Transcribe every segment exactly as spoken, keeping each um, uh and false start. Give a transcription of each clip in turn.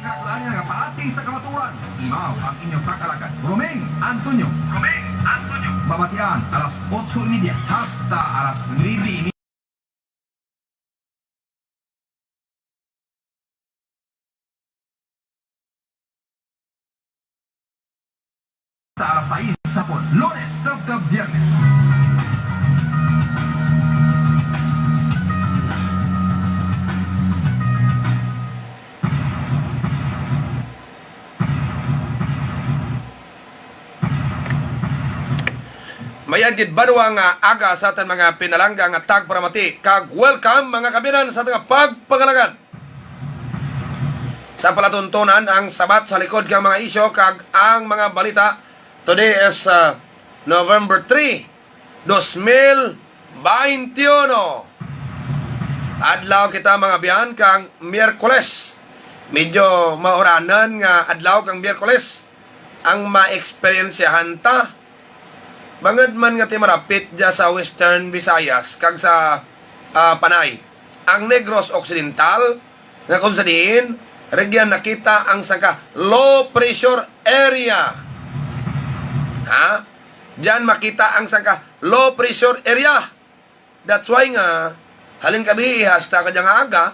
Naglain nga paati sa kamatuoran, imaw ang inyong tag-alagad, Roming Antonio. Roming Antonio. Mabatian alas otso y media hasta alas nuebe y media. Alas sais sa hapon, Lunes tubtob Biyernes. Mayan gid banwa nga aga sa atan mga pinalangga nga tagparamati, kag welcome, mga kabinan, sa atan nga pagpangalagad. Sa palatuntunan, ang sabat sa likod kang mga isyu kag ang mga balita. Today is, uh, November three, dos mil baintiuno. Adlaw kita, mga biyan, kang Miyerkules. Medyo mauranan nga adlaw kang Miyerkules ang maeksperiensyahan ta. Bangod man nga ti marapit dya sa Western Visayas kag sa, ah, Panay, ang Negros Occidental, nga kung sa diin, rugyan nakita ang sangka low pressure area. Ha? Diyan makita ang sangka low pressure area. That's why nga, halin kabi hasta kadya nga aga,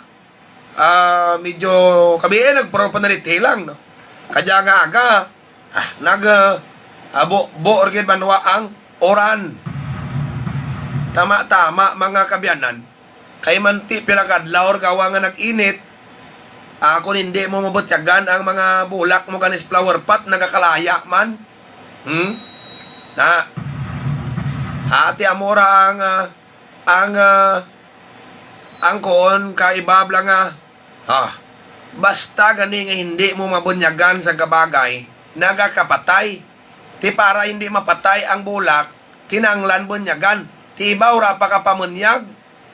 ah, medyo kabi, eh, nagpuro panalithi lang, no? Kadya nga aga, ah, nag, ah, ah, bu-, buor gid banwa ang uran. Tama-tama, mga kabiyanan. Kay manti pila ka adlaw or gawa nga nag-init, ah, kung hindi mo mabutyagan ang mga bulak mo ganis flower pot, nagakalaya man. Hmm? Na. Ati amora ang, ah, ang, ah, ang kuon ka ibabla nga, ah, basta gani nga hindi mo mabunyagan sa kabagay, nagakapatay. Ti para hindi mapatay ang bulak, kinanglan bunyagan. Ti iba ura pa ka pamunyag,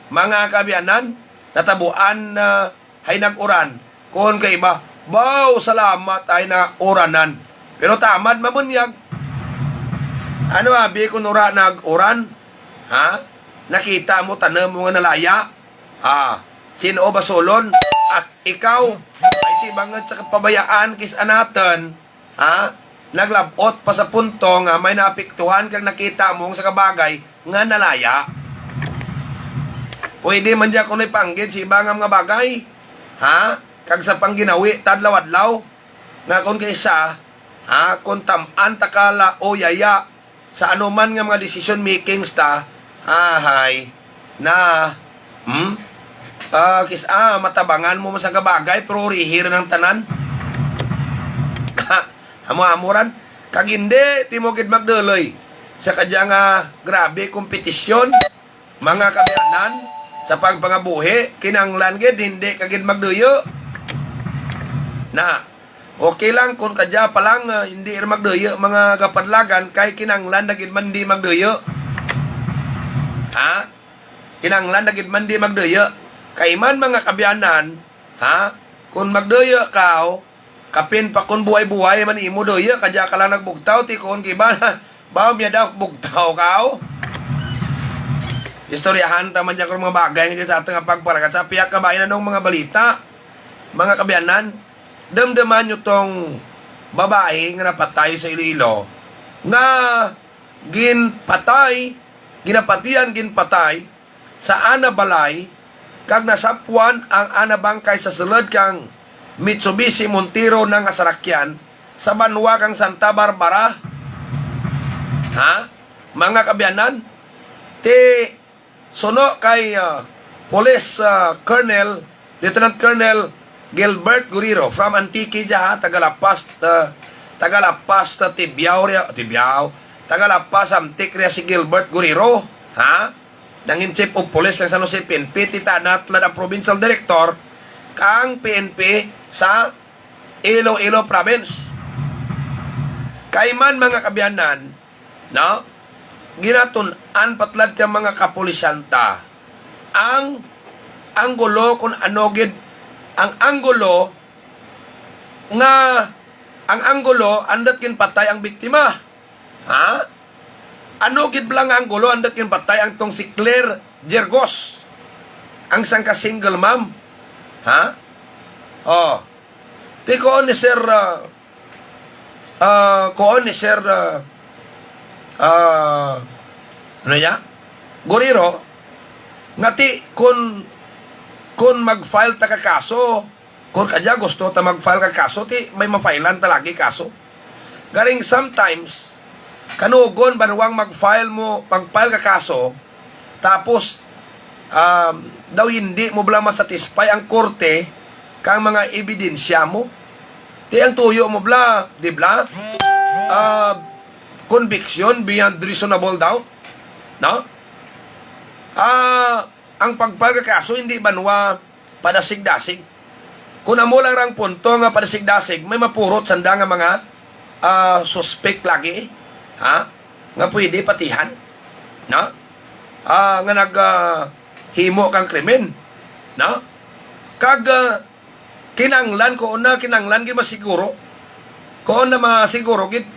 mga kaabyanan, natabuan na hay nag-uran. Kuon ka iba, "Baw, salamat ay nauranan." Pero tamad mabunyag. Ano abi kung ura nag-uran? Ha? Nakita mo tanom mo nga nalaya? Ah, sino ba sulon? Ak-, ikaw? Ay, ti bangod sa kapabayaan kis-a naton, ha? Naglab-ot pa sa punto nga may naapektuhan kag nakita mo sa kabagay nga nalaya. Pwede man dyan kuno ipanggid sa iba nga mga bagay, ha? Kag sa pangginawi ta adlaw-adlaw, nga kung kaisa, ha, kung tam-an ta ka la o yaya, sa anuman nga mga decision makings ta, ahay, na, hmm? Ah, kis-, ah, matabangan mo man sa kabagay, pero rihi ra ng tanan. Amo-amo ran. Kag hindi, ti mo gid magduloy sa kadya nga grabe kompetisyon, mga kaabyanan, sa pagpangabuhi, kinanglan gid, hindi ka gid magduyo. Na, okay lang kung kadya pa lang, ah, hindi ra magduyo, mga kapadlagan, kay kinanglan na gid man di magduyo. Ha? Kinanglan na gid man di magduyo. Kay man, mga kaabyanan, ha? Kung magduyo ka, kapin pa kung buhay-buhay man imo duyo, kadya ka lang nagbugtaw, ti kung kiba na, ba, miya daw bugtaw ka, oh. Istoryahan ta man dyan kung mga bagay nga dyan sa ating pagpalakat sa piyak kabayan anong mga balita, mga kaabyanan. Damdaman nyo tong babae nga napatay sa Iloilo, nga ginpatay, ginapatian, ginpatay sa ana balay, kag nasapwan ang ana bangkay sa sulod kang Mitsubishi Montero na nga sarakyan sa banwa kang Santa Barbara. Ha? Mga kaabyanan, ti suno kay, ah, Police, ah, Colonel, Lieutenant Colonel Gilbert Guriro from Antique dya, ha, taga La Paz, ah, taga La Paz, ah, Tibiao, ria-, Tibiao, taga La Paz, Antique ria si Gilbert Guriro, ha? Nangin Chief of Police ng San Jose P N P, ti tana tulad ang Provincial Director kang P N P sa Iloilo Province. Kay man, mga kaabyanan, no? Ginatun-an pa tulad ka mga kapulisyanta ang anggulo, kung ano gid ang anggulo nga, ang anggulo andut ginpatay ang biktima. Ha? Ano gid bala nga anggulo andut ginpatay ang tong si Claire Jergos, ang sangka single mom? Ha? Oh. Ti kuon ni Sir, ah, ah, kuon ni Sir, ah, ah, ano ya? Guriro, nga ti kun, kun mag-file ta ka kaso, kun kadya gusto ta mag-file ka kaso, ti may ma-filean ta lagi kaso. Garing sometimes, kanugon banwang mag-file mo, mag-file ka kaso, tapos, um, daw hindi mo bala masatisfy ang korte kang mga ebidensya mo. Ti ang tuyo mo bala, di bala? Ah, conviction beyond reasonable doubt, no? Ah, ang pag-file ka kaso hindi banwa padasig-dasig. Kung amo lang rang punto nga padasig-dasig, may mapurot sanda nga mga, ah, suspect lagi, ha? Nga pwede patihan, no? Ah, nga nag, ah, himo kang krimen, no? Kag, ah, kinanglan ko na, kinanglan gid masiguro. Ko na masiguro gid,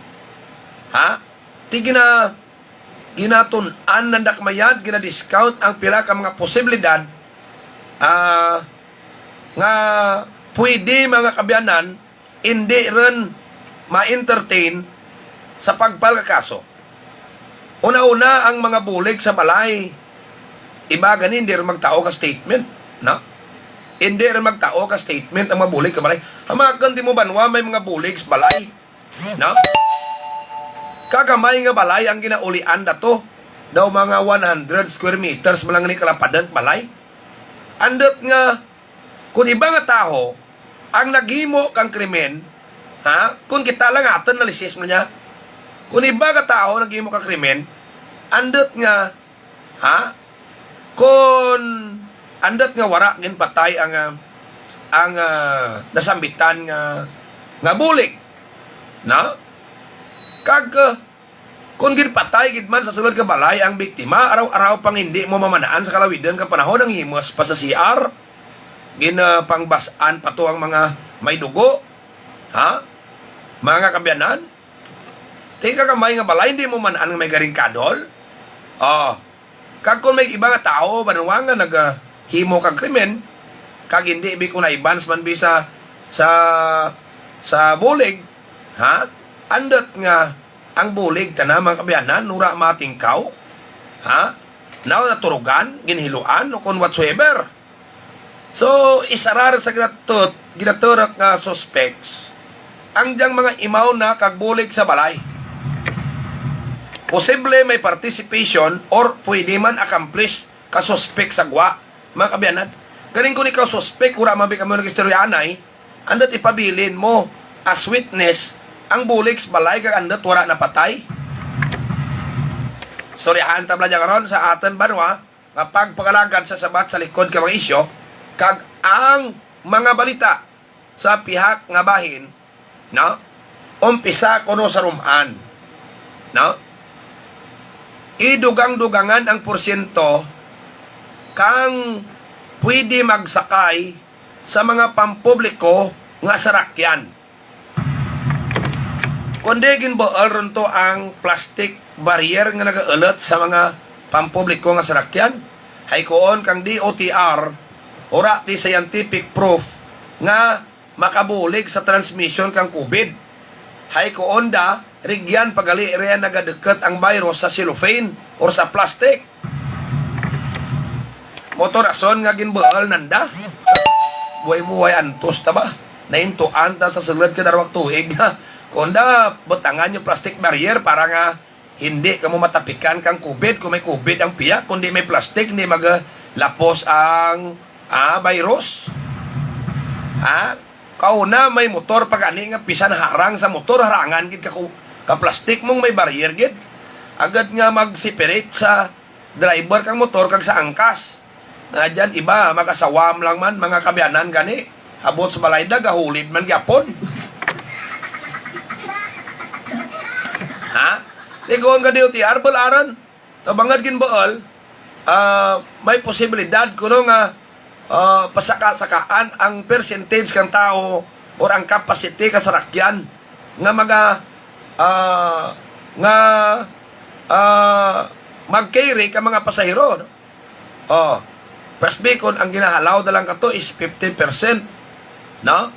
ha? Ti gina-, ginatun-an nanda ka mayad, gina-discount ang pila ka mga posibilidad, ah, nga pwede, mga kaabyanan, hindi rin ma-entertain sa pag-file ka kaso. Una-una, ang mga bulig sa balay, iba gani, hindi rin magtao ka statement, no? Hindi rin magtao ka statement ang mga bulig sa balay. Hamakan ti mo banwa may mga bulig sa balay, no? Kagamay nga balay ang ginaulian nato. Daw mga one hundred square meters man lang ni kalapadan balay. Andot nga, kung iba nga tawo ang naghimo kang krimen, ha? Kung kita lang aton nalisis man niya. Kung iba nga tawo naghimo kang krimen, andot nga, ha? Kung andot nga wara ginpatay ang, ah, ang, ah, nasambitan nga, nga bulig, no? Kag, ah, kung ginpatay gid man sa sulod ka balay ang biktima, araw-araw pang hindi mo mamanaan sa kalawidan ka panahon ang himos pa sa C R, ginapangbas-an pa to ang mga may dugo, ha? Mga kaabyanan, ti kagamay nga balay, hindi mo man-an nga may garing kadol. Oh. Kag kung may iba nga tawo, banwa nga nagahimo kag krimen, kag hindi bi ko na-advance man bi sa, sa, sa bulig, ha? Andot nga ang bulig tana, mga kaabyanan, wara matingkaw, ha? Naw naturugan, ginhiluan, o kung whatsoever. So, isa ra sa ginatut-, ginaturok nga suspects ang diyang mga imaw na kag bulig sa balay. Posible may participation or pwede man accomplish ka suspect sa gwa, mga kaabyanan. Galing kung ikaw suspect, wala man bi kamo nag-istorya anay, andot ipabilin mo as witness ang bulig sa balay kag andot wala napatay. Istoryahan ta bala dyan karon sa aton banwa nga pagpangalagad sa sabat sa likod ka mga isyu, kag ang mga balita sa pihak nga bahin, no? Umpisa kuno sa Rum-an, no? Idugang-dugangan ang porsyento kang pwede magsakay sa mga pampubliko nga sarakyan. Kundi ginbuol ron to ang plastic barrier nga nagaulat sa mga pampubliko nga sarakyan. Hay kuon kang D O T R, wala ti scientific proof nga makabulig sa transmission kang COVID. Hay kuon da, rigyan pa gali riyan nagadukot ang virus sa cellophane or sa plastic. Mao to rason nga ginbuol nanda. Buhay mo, way antos ta ba? Nahintuan ta sa sulod ka darwak tuig, ha? Kunda, butangan yung plastic barrier para nga hindi kamo matapikan kang COVID. Kung may COVID ang piyak, kundi may plastic, hindi magalapos ang, ah, virus. Ha? Kauna, may motor pa gani nga bisan harang sa motor, harangan gid ka ku-, ka plastic mong may barrier gid. Agad nga mag-separate sa driver kang motor kag sa angkas. Nga dyan, iba, mag-asawam lang man, mga kaabyanan gani. Abot sa balay da, gahulid man gyapon. Ha? Tiguan ka D O T R, bularan. Tabangad ginbuol, ah, may posibilidad kuno nga, ah, pasaka-sakaan ang percentage kang tao or ang capacity ka sarakyan nga maga-, ah, nga, ah, mag-carry ka mga pasahero, no? Oh, presbi kon ang ginahalaw na lang kato is fifty percent, no?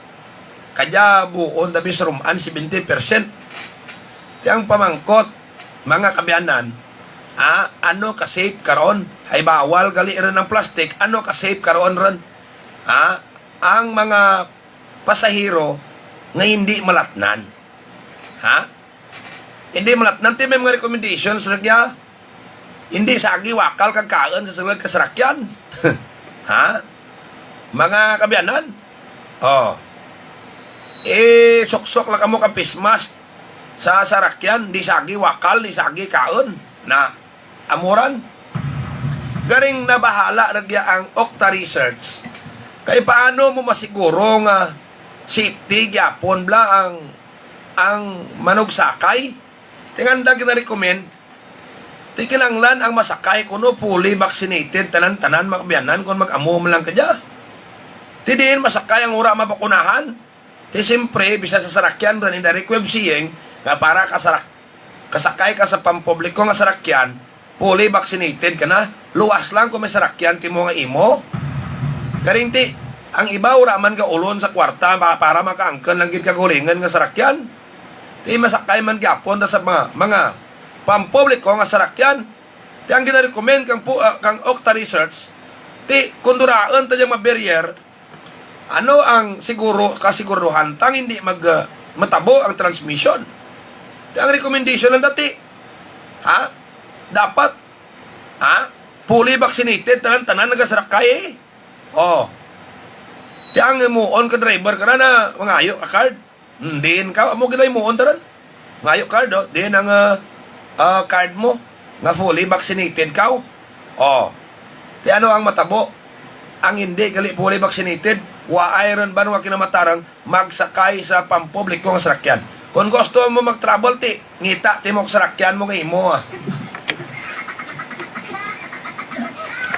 Kadya buon tabi sa Roman, seventy percent. Ti ang pamangkot, mga kaabyanan, ah, ano ka safe karon? Ay bawal gali ron ang plastic, ano ka safe karon ron? Ha? Ang mga pasahero nga hindi malatnan. Ha? Hindi malatnan ti may mga recommendations ra gya. Hindi sagi wakal kag kaon sa sulod ka sarakyan. Ha? Mga kaabyanan? Oh. Eh, suksok lang kamo ka face mask sa sarakyan, di sagi wakal, di sagi kaon. Na, amuran. Garing nabahala ra gya ang Okta Research. Kay paano mo masiguro nga safety gyapon bala ang, ang manugsakay? Ti ang anda gina-recommend, ti kinahanglan ang masakay kuno fully vaccinated, tanan-tanan, mga kaabyanan, kon mag-amo man lang ka dya. Ti diin masakay ang wara mabakunahan? Ti siyempre, bisan sa sarakyan, ran indirect way of saying, nga para ka sarak-, kasakay ka sa pampubliko nga sarakyan, fully vaccinated ka na, luwas lang kung may sarakyan ti mo nga imo. Garing ti, ang iba wara man gaulon sa kwarta ba-, para makaangkon lang gid kag ulingon nga sarakyan. Ti masakay man gyapon na sa mga, mga pampubliko nga sarakyan. Ti ang gina-recommend kang pu-, ah, kang Okta Research, ti kunduraon ta diyang mga barrier, ano ang siguro, kasiguraduhan tang hindi mag, ah, matabo ang transmission? Ti ang recommendation lang dati, ha? Dapat, ha? Fully vaccinated, tanan-tanan nagasarakay eh. Oh. Ti ang himuon ka driver ka na, na mangayo ka card. Hmm, diin ka, amo gid ay himuon tanan. Mangayo card, oh. Diin ang, ah, ah, card mo nga fully vaccinated ka, oh. Oh. Ti ano ang matabo? Ang hindi gali fully vaccinated, waay ron ba nga kinamatarang magsakay sa pampubliko nga sarakyan. Kung gusto mo mag-travel, ti, ngita ti mo sarakyan mo nga imo, ah.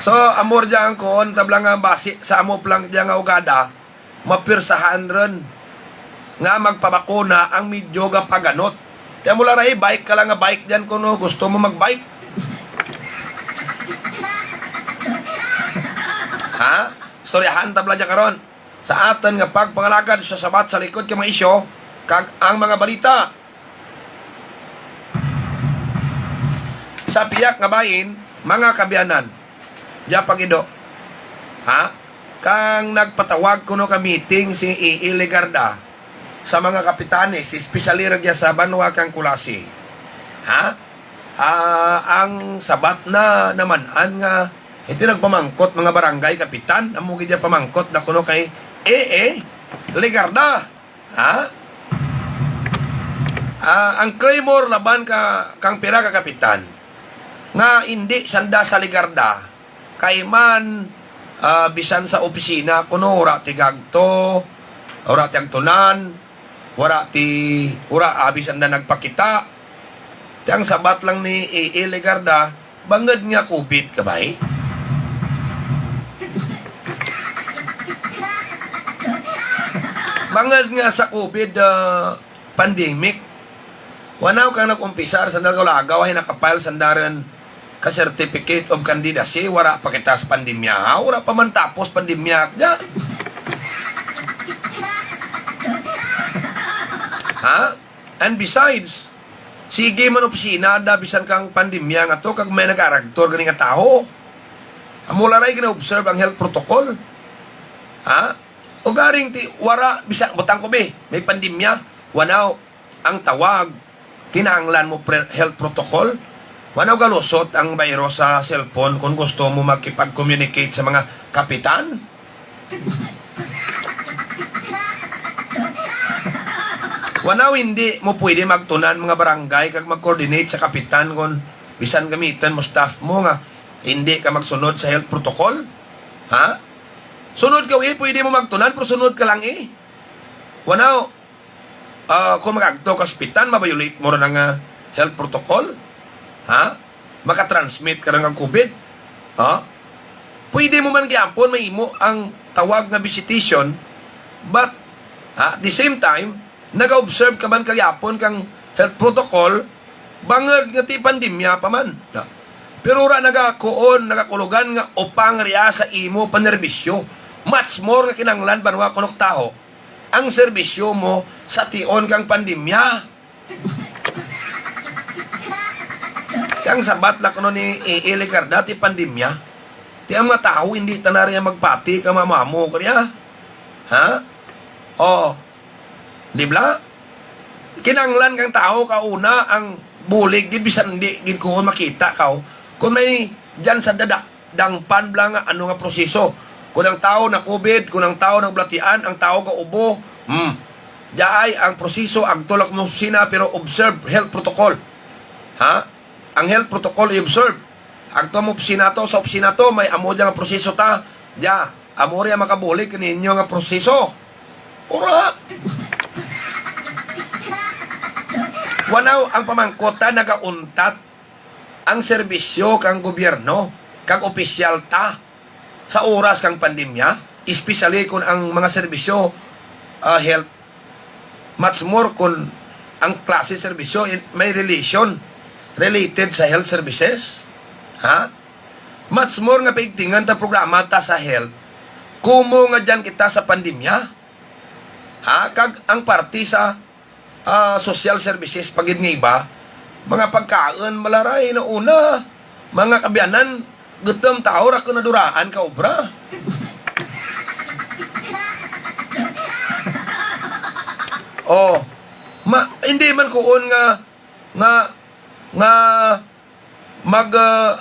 So, amo ra dyan ang kuon, tabla nga basi sa amo pa lang dyan nga ugada, mapirsahan ron nga magpabakuna ang medyo gapaganot. Kaya mula ray, bike ka lang nga bike dyan kung gusto mo mag-bike. Ha? Istoryahan tabla dyan karon sa aton nga pagpangalagad sa sabat sa likod ka mga isyo kag ang mga balita. Sa piyak nga bahin, mga kaabyanan, dya pagido, ha? Kang nagpatawag kuno ka meeting si E E Legarda sa mga kapitanes, especially ra gya sa banwa kang Culasi. Ha? Ah, ang sabat na naman-an nga hindi nagpamangkot mga barangay kapitan, amo gid ang pamangkot na kuno kay E E Legarda. Ha? Ah, ang Claymore laban ka, kang pira ka kapitan nga indi sanda sa Legarda, kay man, ah, bisan sa opisina kuno wara ti gagto, wara ti agtunan, wara ti, wara abi sanda nagpakita. Ti ang sabat lang ni E E Legarda, bangod nga COVID ka bay? Bangod nga sa COVID, ah, pandemic, wanaw kang nag-umpisar sa nagulagaw ay nakapile sa daran ka certificate of candidacy, wara pa kita sa pandemya, ha? Wala pa man tapos pandemya, ya. Ha? And besides, sige man opisina da bisan kang pandemya nga to, kag may nag-aragtor gani nga tawo. Amo la ray gina-observe ang health protocol. Ha? O garing ti, wara, bisa, butang ko, be, may pandemya. Wanaw, ang tawag, kinahanglan mo pre-, health protocol. Wanaw galusot ang virus sa cellphone kung gusto mo makipag-communicate sa mga kapitan. Wanaw, hindi mo pwede magtunan mga barangay kag mag-coordinate sa kapitan kung bisan gamitan mo staff mo nga hindi ka magsunod sa health protocol. Ha? Sunod ka, eh, pwede mo magtunan, pero sunod ka lang, eh. Wanaw, ah, kung mag-agto ka sa kapitan, ma-violate mo rin ang, ah, health protocol. Ha? Makatransmit ka rin ng COVID. Ha? Pwede mo man gyapon mahimo ang tawag nga visitation, but, ha, at the same time, nag-observe ka man ka gyapon kang health protocol, bangod nga ti pandemya pa man. Na. Pero ra nagakuon, nagakulugan nga upang riya sa imo panerbisyo. Much more nga kinanglan banwa kunok taho. ang serbisyo mo sa tion kang pandemya. Kang sabat la kuno ni E E Legarda ti pandemya. Ti ang mga tawo hindi ta na riya magpati ka mamamo ko riya. Ha? Oh. Di bala? Kinanglan kang tawo ka una ang bulig gid bisan di gid ko makita ka. Kung may diyan sa dadak dangpan bala nga ano nga proseso. Kung ang tawo na covid, kung ang tawo nagbalatian, ang tawo gaubo, hmm. Diay ang proseso, agto lang mo opisina, pero observe health protocol. Ha? Ang health protocol i-observe. Agto mo opisina to, sa opisina to, may amo dyan nga proseso ta. Diya, amo rin ang makabulig kaninyo nga proseso. Ura! Wanaw ang pamangkot ta nagauntat ang serbisyo kang gobyerno, kag opisyal ta sa oras kang pandemya, especially kung ang mga serbisyo, ah, health, much more kung ang klase serbisyo in, may relation, related sa health services, ha? Much more nga paigtingan ta programa ta sa health, kumo nga dyan kita sa pandemya, ha? Kag ang parte sa ah, social services pa gid nga iba, mga pagkaon, malaray na una, mga kabiyanan, gutom tawo ra ko naduraan ka obra. Oh, ma, hindi man kuon nga, nga, nga mag, ah,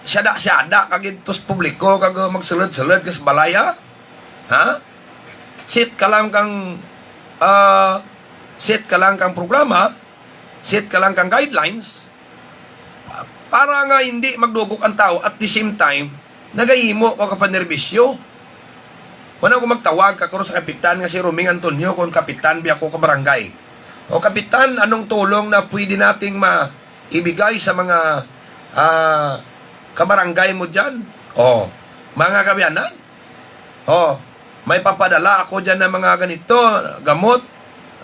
siyada-siyada ka gid to sa publiko, kag, ah, magsulod-sulod ka sa balay, ha? Ha? Set ka lang kang, ah, set ka lang kang programa, set ka lang kang guidelines, para nga hindi magdugok ang tao, at the same time, nagahimo ka ka panerbisyo. Wala ko magtawag ka karon sa kapitan nga si Roming Antonio, kung kapitan biya ko ka barangay. O kapitan, anong tulong na pwede nating ma-, ibigay sa mga, ah, kabarangay mo dyan? O, mga kabiyanan? O, may papadala ako dyan ng mga ganito, gamot,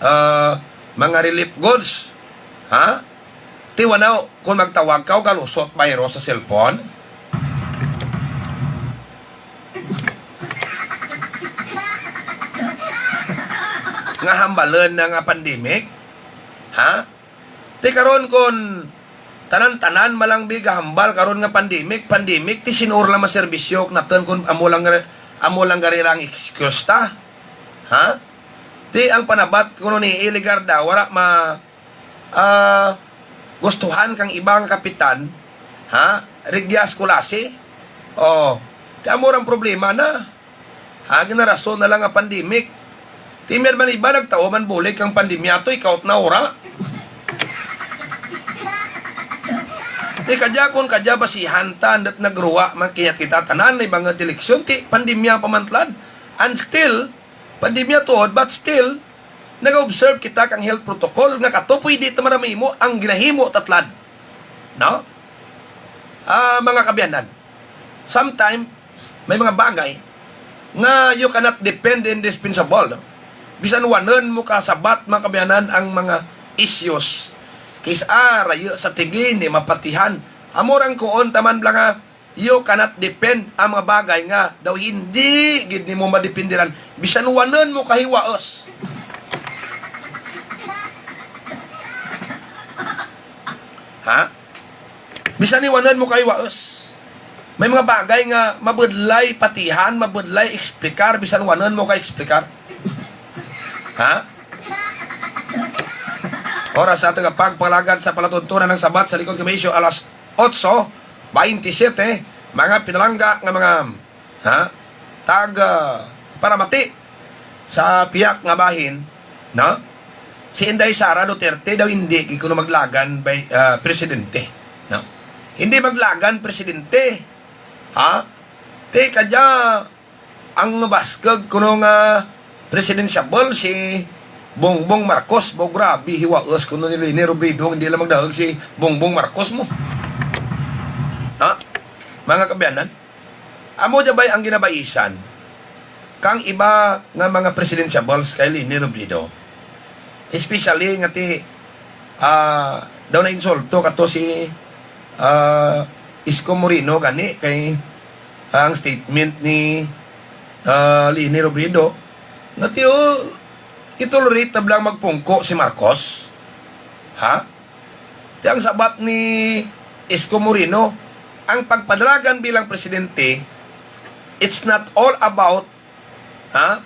ah, mga relief goods. Ha? Ti wanaw, kung magtawag ka, galusot virus sa cellphone? Nga hambalon na nga pandemic? Ha? Ti karon kon tanan-tanan malangbi gahambal karon nga pandemic, pandemic, ti sin-o lang maserbisyo naton kon amo lang, amo lang gari ra ang excuse ta? Ha? Ti ang panabat kuno ni Iligarda, wala ma, ah, gustuhan kang ibang kapitan, ha? Regias Culasi? Oh, ti amo rang problema na. Ha, ginarason na lang nga pandemic. Ti may man iba nagtawo man bulig kang pandemya to, ikaw na ora. Ti kadya kon kadya basihan ta, andat nagruwa man kaya kita tanan na ibang eleksyon, ti pandemya pa man tlad. And still, pandemya tuod, but still, nag-observe kita kang health protocol nga kato pwede ta maramimo ang ginahimo tatlad. No? Ah, mga kabiyanan, sometimes, may mga bagay nga you cannot depend, indispensable, no? Bisan wanon mo kasabat, mga kabiyanan, ang mga issues. Kis-a, rayo sa tigi, ni mapatihan. Amo rang kuon taman bala nga, you cannot depend ang mga bagay nga daw hindi gid nimo madepindiran. Bisan wanon mo kahiwaos. Ha? Bisan ni wanon mo kahiwaos. May mga bagay nga mabudlay patihan, mabudlay eksplikar, bisan wanon mo ka eksplikar. Ha? Oras sa ating pagpalagad sa palatuntunan ng Sabat sa Likod Kamisyo, alas otso baintisiyete, mga pinalangga nga mga, ha? Tag, ah, paramati sa piyak nga bahin, no? Si Inday Sara Duterte daw hindi gid kuno maglagan by, ah, presidente, no? Hindi maglagan presidente, ha? Ti kadya ang baskag kuno nga presidentiable si Bongbong Marcos, bo grabe hiwaos kuno ni Leni Robredo, hindi lang magdahag si Bongbong Marcos mo. Ha? Mga kabiyanan? Amo diya bay ang ginabaisan kang iba nga mga presidentiables kay Leni Robredo? Especially nga ti, ah, daw na insulto kato si, ah, Isko Moreno gani kay ang statement ni, ah, Leni Robredo nga ti, oh, Itolerate na bala magpungko si Marcos? Ha? Ti ang sabat ni Isko Moreno, ang pagpadalagan bilang presidente, it's not all about, ha?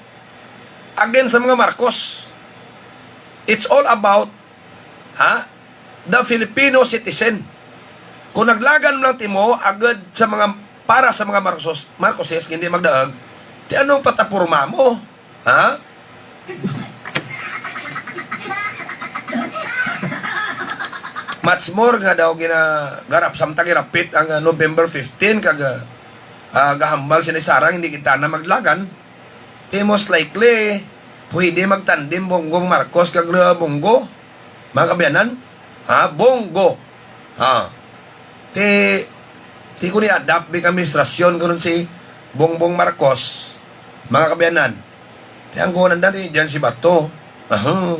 Against sa mga Marcos. It's all about, ha? The Filipino citizen. Kung naglagan lang timo agud sa mga, para sa mga Marcos, Marcoses, hindi magdaag, ti anong plataporma mo? Ha? Much more nga daw gina-, garap, samtang girapit ang, ah, November fifteen, kag, ah, ah, gahambal sila ni Sara, hindi kita na maglagan. Eh, most likely, pwede magtandem Bongbong Marcos kag, ah, Bongo. Mga kaabyanan, ha? Bongo. Ha? Ti, ti ko ni adapt big administrasyon karon si Bongbong Marcos, mga kaabyanan. Ti ang kuhanan dati diyan si Bato. Aha.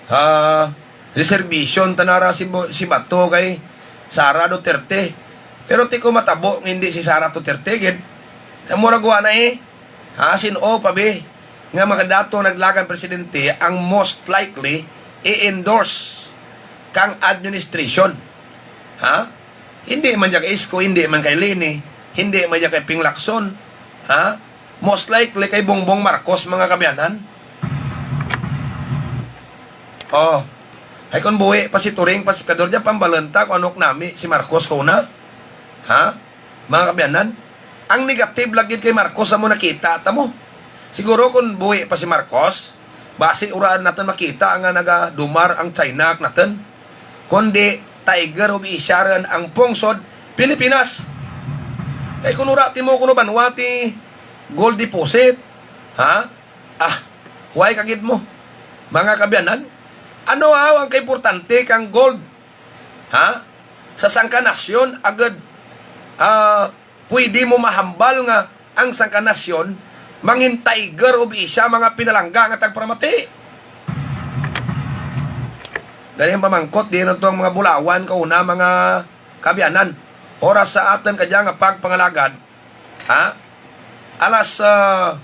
Ah, reservation tanara si Bo-, si Bato kay Sara Duterte. Pero ti ko matabo nga hindi si Sara Duterte gid. Amo ra guwa na eh. Ha, sin-o pa bi nga makadatong naglagan presidente ang most likely i-endorse kang administration? Ha? Hindi man diya kay Isko, hindi man kay Leni, hindi man diya kay Ping Lacson. Ha? Most likely kay Bongbong Marcos, mga kaabyanan. Oh. Ay, kung buhi pa si Turing, pa si Kador, diya pambalanta kung anok nami si Marcos ko na. Ha? Mga kaabyanan, ang negative lagi kay Marcos amo nakita ta mo. Siguro kung buhi pa si Marcos, basi uraan naton makita nga nagadumar ang China naton. Kundi Tiger of Asia rin ang pungsod Pilipinas. Kay kung ura ti mo kuno banwa ti gold deposit, ha? Ah, huway kagid mo. Mga kaabyanan, ano aw ang kaimportante kang gold? Ha? Sa sangka nasyon, agad, ah, pwede mo mahambal nga ang sangka nasyon mangin Tiger of Asia, mga pinalangga nga tagparamati. Gani ang pamangkot, di na to ang mga bulawan kauna, mga kaabyanan. Oras sa aton kadya nga pagpangalagad, ha? Alas, ah,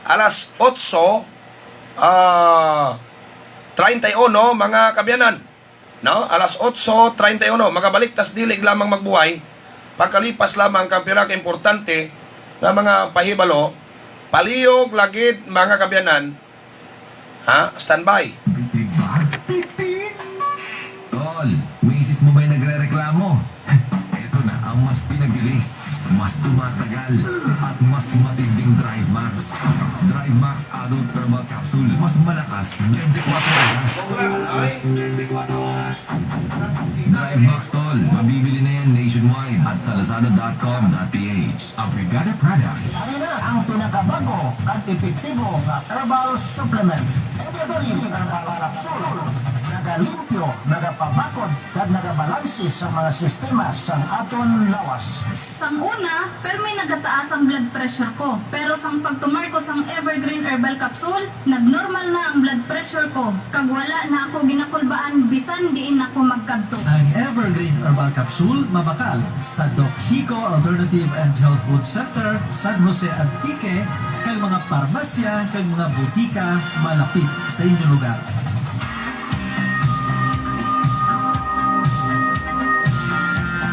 alas otso, ah, treinta y uno, mga kaabyanan. No? Alas otso treinta y uno, magabalik tas dili lamang magbuhay. Pagkalipas lamang kang pila ka importante nga mga pahibalo, palihog lagid, mga kaabyanan. Ha? Standby. Bitin ba? Bitin! Tol, misis mo ba'y nagre-reklamo? Ito na ang mas pinabilis, mas tumatagal, at mas matinding Drive Max. Drive Max Adult Herbal Capsule. Mas malakas twenty-four oras. Mas malakas twenty-four oras. Drive Max, tol. Mabibili na yan nationwide at sa lazada dot com dot P H. A Brigada product. Ari na ang pinakabago kag epektibo nga herbal supplement. Evergreen Herbal Capsule. Nagalimpyo, nagapabakod, kag nagabalanse sa mga sistema sang aton lawas. Sang una, permi nagataas ang blood pressure ko. Pero sang pagtumar ko sang Evergreen Herbal Capsule, nagnormal na ang blood pressure ko, kag wala na ako ginakulbaan bisan diin ako magkadto. Ang Evergreen Herbal Capsule mabakal sa Doc Hico Alternative and Health Food Center, San Jose, Antique, kag mga parmasya kag mga butika malapit sa inyo lugar.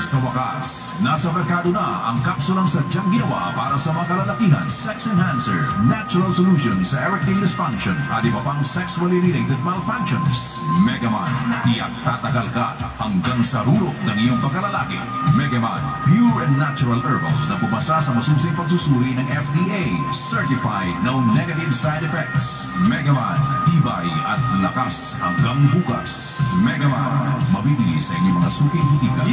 Sa wakas, nasa merkado na ang kapsulang sadyang ginawa para sa mga kalalakihan, sex enhancer, natural solution sa erectile dysfunction, at iba pang sexually related malfunctions. Megaman, tiyag tatagal ka hanggang sa rurok ng iyong pagkalalaki. Megaman, pure and natural herbal na pumasa sa masusing pagsusuri ng F D A. Certified, no negative side effects. Megaman, tibay at lakas hanggang bukas. Megaman, mabibili sa inyong mga suking butika.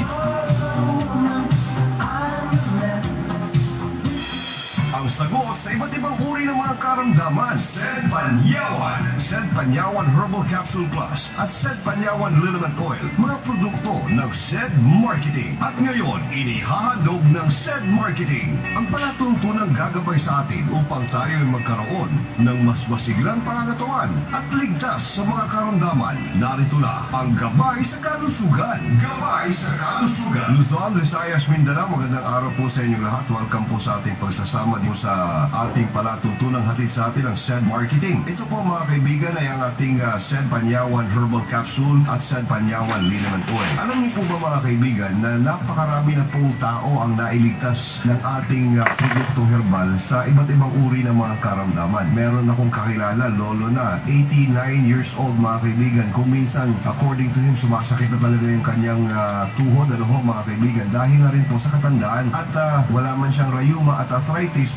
Ang sagot sa iba't ibang uri ng mga karamdaman. Sed Panyawan. Sed Panyawan Herbal Capsule Plus at Sed Panyawan Liniment Oil, mga produkto ng Sed Marketing. At ngayon, inihahandog ng Sed Marketing ang palatuntunang gagabay sa atin upang tayo ay magkaroon ng mas masiglang pangangatawan at ligtas sa mga karamdaman. Narito na ang Gabay sa Kalusugan. Gabay sa Kalusugan. Luzon, Visayas, Mindanao, magandang araw po sa inyong lahat. Welcome po sa ating pagsasama dito Sa ating palatuntunang hatid sa atin ng Sed Marketing. Ito po, mga kaibigan, ay ang ating, ah, Sed Panyawan Herbal Capsule at Sed Panyawan Liniment Oil. Alam niyo po ba, mga kaibigan, na napakarami na pong tao ang nailigtas ng ating, ah, produktong herbal sa iba't ibang uri ng mga karamdaman? Meron akong kakilala, lolo na, eighty-nine years old, mga kaibigan. Kung minsan, according to him, sumasakit na talaga yung kanyang, ah, tuhod, ano ho, mga kaibigan, dahil na rin po sa katandaan. At, ah, wala man siyang rayuma at arthritis,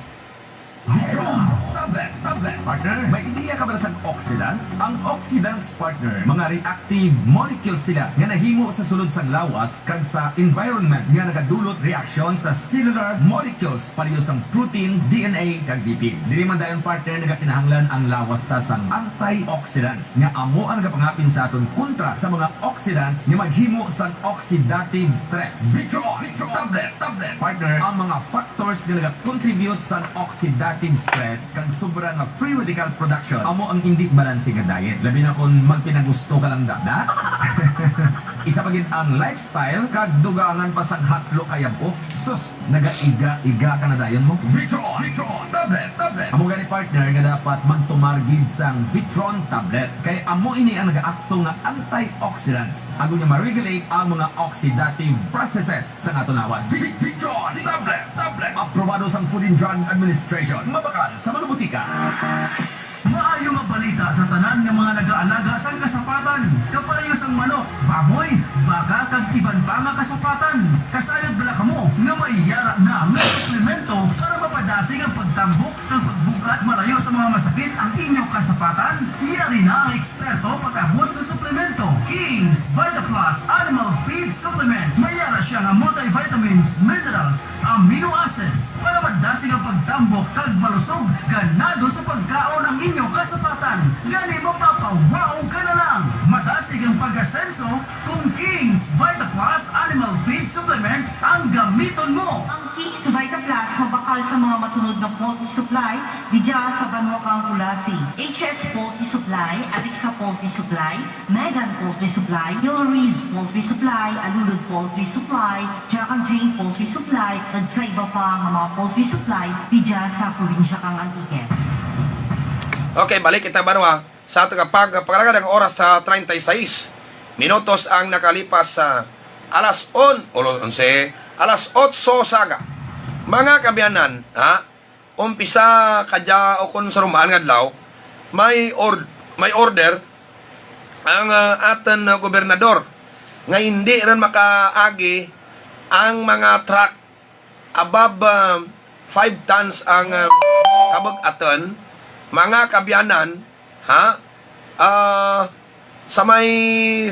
Vitron. Tablet, tablet. Partner, may ideya ka ba sa oxidants? Ang oxidants, partner, mga reactive molecules sila nga nahimo sa sulod sang lawas kag sa environment nga nagadulot reaksyon sa cellular molecules pareho sang protein, D N A, kag lipids. Diri man dayon, partner, nagakinahanglan ang lawas ta sang antioxidants nga amo ang nagapangapin sa aton kontra sa mga oxidants nga maghimo sang oxidative stress. Vitron, Vitron, tablet, tablet. Partner, ang mga factors nga nagakontribute sa oxidative stress kag sobra nga free radical production amo ang indi balanse nga diet. Labi na kung magpinagusto ka lang, da, da? Isa pa gid ang lifestyle kag dugangan pa sang hatlo kayab-o. Sus, nagaiga-iga ka na dayon mo. Vitron, Vitron, tablet, tablet. Amo gani, partner, nga dapat magtumar gid sang Vitron tablet. Kay amo ini ang nagaakto nga antioxidants, agod nga ma-regulate ang mga oxidative processes sa aton lawas. Vi-, Vitron tablet, tablet. Aprobado sang Food and Drug Administration. Mabakal sa mga botika. Maayo nga balita sa tanan nga mga nagaalaga sang kasapatan, kapareho sang manok, baboy, baka, kag iban pa nga kasapatan. Kasayod bala kamo nga may yara na nga suplemento para mapadasig ang pagtambok kag pagbug-at malayo sa mga masakit ang inyo kasapatan? Yari na ang eksperto pag-abot sa suplemento. King's Vita Plus Animal Feed Supplement. May yara siya nga multivitamins, minerals, amino acids para madasig ang pagtambok kag malusog, ganado sa pagkaon ang inyo kasapatan. Gani, mapapawaw ka na lang. Madasig ang pag-asenso kung King's Vita Plus Animal Feed Supplement ang gamiton mo. Ang King's Vita Plus mabakal sa mga masunod nga poultry supply didya sa banwa kang Culasi: H S Poultry Supply, Alexa Poultry Supply, Megan Poultry Supply, Yulriz Poultry Supply, Alulud Poultry Supply, Jack and Jane Poultry Supply, kag sa iba pa nga mga poultry supplies didya sa probinsya kang Antique. Okay, balik kita, banwa. Sa ato nga pag-, pagkalaga ng oras sa treinta y seis minutos ang nakalipas sa alas on, o onse, alas otso sa aga. Mga kaabyanan, ha? Umpisa kadya o kon sa rumaan nga adlaw, may ord-, may order ang, ah, aton, ah, gobernador nga hindi rin makaagi ang mga truck above, ah, five tons ang, ah, kabug-aton, mga kaabyanan, ha? Ah, sa may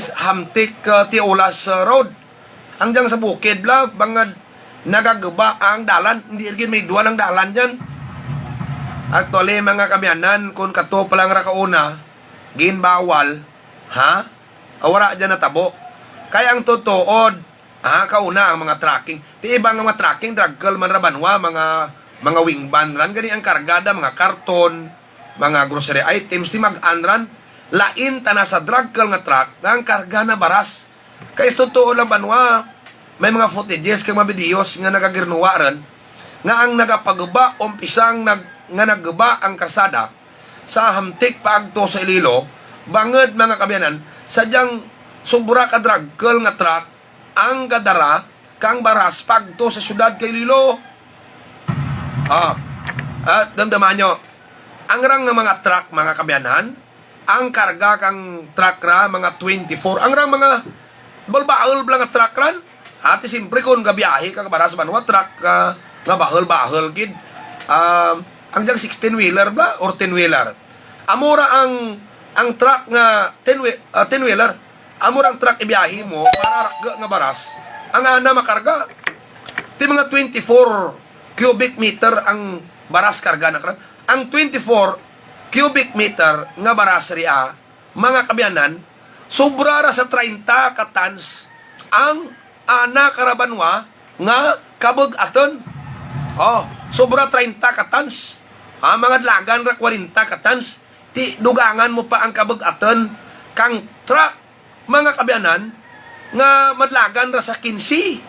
Hamtic, ah, Tiolas, ah, Road. Ang dyan sa bukid, bla, bangad nagaguba ang dalan. Hindi lagi may duwa ng dalan dyan. Actually, mga kaabyanan, kung kato pa lang ra kauna, ginbawal, ha? Ah, wala dyan natabo. Kaya ang tutuod, ha, kauna ang mga trucking. Ti iba nga mga trucking, dragkal man ra banwa, mga, mga wing van ran, gani ang karga da, mga karton, mga grocery items, ti mag-an ran, lain tana sa dragkal nga truck nga ang karga na baras. Kay sa totoo lang, banwa, may mga footages kag mga videos nga nagagirnuwa ran nga ang nagapaguba, umpisang nag-, nga nagguba ang karsada sa Hamtic paagto sa Iloilo, bangod, mga kaabyanan, sadyang sobra ka dragkal nga truck ang gadara kang baras pagto sa siyudad kay Iloilo. Ah, at damdaman nyo, ang rang nga mga truck, mga kaabyanan, ang karga kang truck ra, mga twenty-four. Ang rang mga bahul-bahul bala nga truck ran. Ati, siyempre, kung gabiyahe ka, baras banwa, truck, ah, nga bahul-bahul gid. Ah, ang diyang sixteen-wheeler bala or ten-wheeler. Amo ra ang, ang truck nga ten-whe-, ah, ten-wheeler. Amo ra ang truck ibiyahe mo para rakga nga baras. Ang ana makarga. Ti mga twenty-four cubic meter ang baras karga na kara. Ang twenty-four cubic meter nga baras ria, mga kaabyanan, sobra ra sa treinta ka tons ang ana kara banwa nga kabug-aton. Oh, sobra treinta ka tons. Ah, mga dalagan ra kwarenta ka tons. Ti dugangan mo pa ang kabug-aton kang truck, mga kaabyanan, nga madalagan ra sa kinse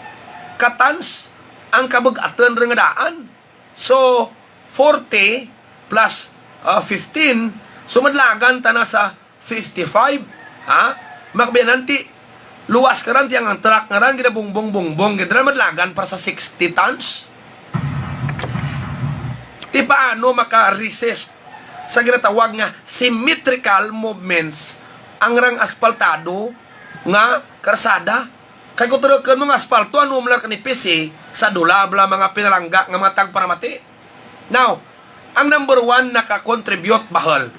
ka tons ang kabug-aton ra nga daan. So, forty plus, ah, fifteen, so madlagan ta na sa fifty-five, ha? Mga kaabyanan, ti luwas ka ran, ti ang, ang truck nga ran, ginabungbong-bungbong, gid ran madlagan para sa sixty tons. Ti paano maka-resist sa ginatawag nga symmetrical movements ang rang aspaltado nga karsada? Kay kung turukon mo nga aspalto, ano man lang kanipis, eh, sa dula bala mga pinalangga nga mga tagparamati. Now, ang number one nakakontribute bahal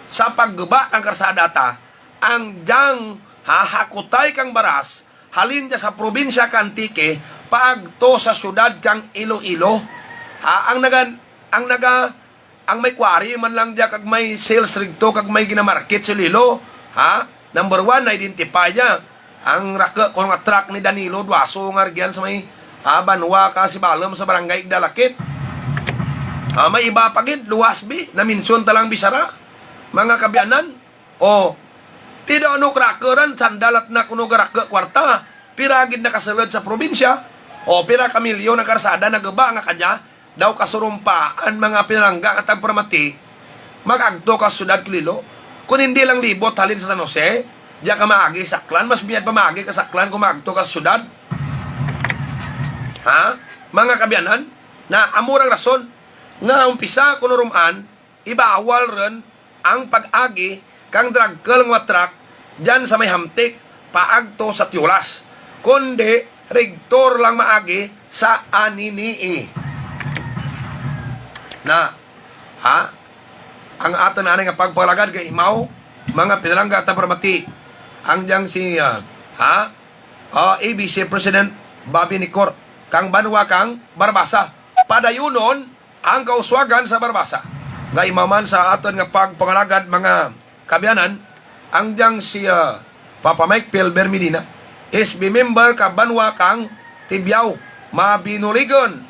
sa pagguba kang karsada ta, ang dyang, ha, hakutay kang baras halin dya sa probinsya ka Antique paagto sa siyudad kang Iloilo. Ha, ang nagan ang naga ang may quarry man lang dya kag may sales rigto kag may ginamarket sa Iloilo, ha? Number one, na-identify dya ang rake ko nga truck ni Danilo Duaso nga rugyan sa may, ah, banwa ka Sibalom sa barangay Igdalakit. Ah, may iba pa gid, luwas bi, na-mention ta lang bisara. Mga kaabyanan, o, ti daw ano krake ran, sandalat na kuno garake kwarta. Pira gid nakasulod sa probinsya? O, pira ka milyon ang karsada naguba nga kadya daw kasurumpaan mga pinalangga nga tagparamati, mag-agto ka sa siyudad Iloilo. Kung hindi lang libot halin sa San Jose, diya ka maagi sa Aklan, mas biyad pa maagi ka sa Aklan kung maagto ka sa siyudad. Ha? Mga kaabyanan, na amo rang rason nga umpisa kuno ruman, ibawal run ang pag-agi kang dragkel nga truck dyan sa may hamtik paagto sa Tiolas, kundi rigto lang maagi sa Anini-y. Na, ha? Ang aton anay nga pagpangalagad kay imaw, mga pinalangga ta permati. Ang diyang si, ah, ha? Ah, A B C President Bobby Nicor, kang banwa kang Barbaza. Padayunon, ang kauswagan sa Barbaza. Nga imaw man sa aton nga pagpangalagad, mga kaabyanan, ang diyang si, ah, Papa Mike Pilber Medina, S B member ka banwa kang Tibiao, Mabinoligon.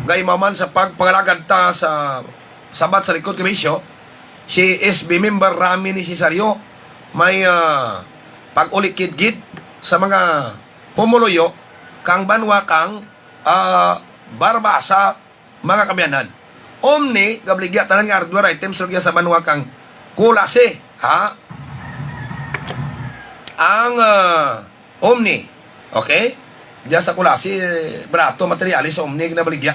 Nga imaw man sa pagpangalagad ta sa Sabat sa Likod Kamisyo, si S B member Rami ni Cesario, may, ah, pag-ulikid gid sa mga pumuluyo kang banwa kang, ah, Barbaza, mga kaabyanan. Omni, gabaligya tanan nga hardware items rugya sa banwa kang Culasi, ha? Ang, ah, Omni, okay? Diyan sa Culasi, barato materyales sa Omni ginabaligya.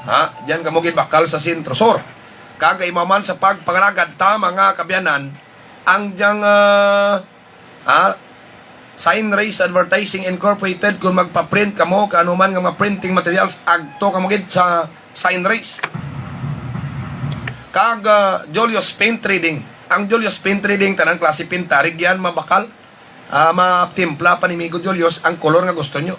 Ha? Diyan kamo gid bakal sa Centro Sur. Kag imaw man sa pagpangalagad ta, mga kaabyanan, ang diyang, ah, ha? Sign Race Advertising Incorporated, kung magpa-print kamo, kaanuman nga mga printing materials, agto kamo gid sa Sign Race. Kag, ah, Julius Paint Trading. Ang Julius Paint Trading, tanang klase pinta, rugyan, mabakal, ah, matimpla pa ni Migo Julius ang kolor nga gusto nyo.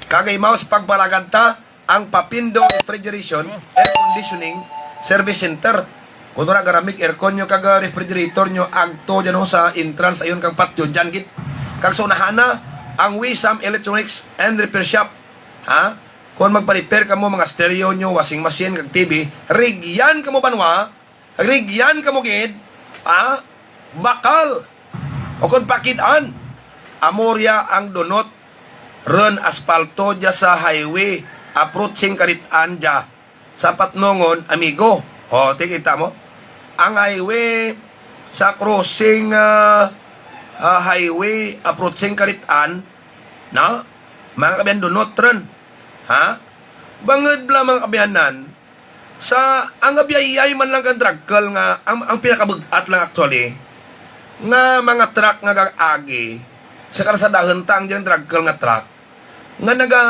Kag imaw sa pagpangalagad ta, ang Papindo Refrigeration, Air Conditioning Service Center. Kung wala garamig aircon nyo kag, ah, refrigerator nyo, agto dyan ho sa entrance ayon kang patio dyan gid. Kag sa unahan na, ang Wisam Electronics and Repair Shop. Ha? Kung magpa-repair kamo mga stereo nyo, washing machine, kag T V, rugyan kamo banwa, rugyan kamo gid, ha? Bakal. O kung pakid-an, amo riya ang dunot run aspalto dya sa highway, approaching Karit-an dya sa Patnongon, amigo. O, ti kita mo? Ang highway sa crossing, ah, ah, highway approaching Karit-an, no? Mga kaabyanan, dunot run. Ha? Bangod bala, mga kaabyanan, sa, ang abiyayay man lang kang dragkel nga, ang, ang pinakabug-at lang actually, nga mga truck nga gag-agi sa karsadahon ta, ang diyang dragkel nga truck nga naga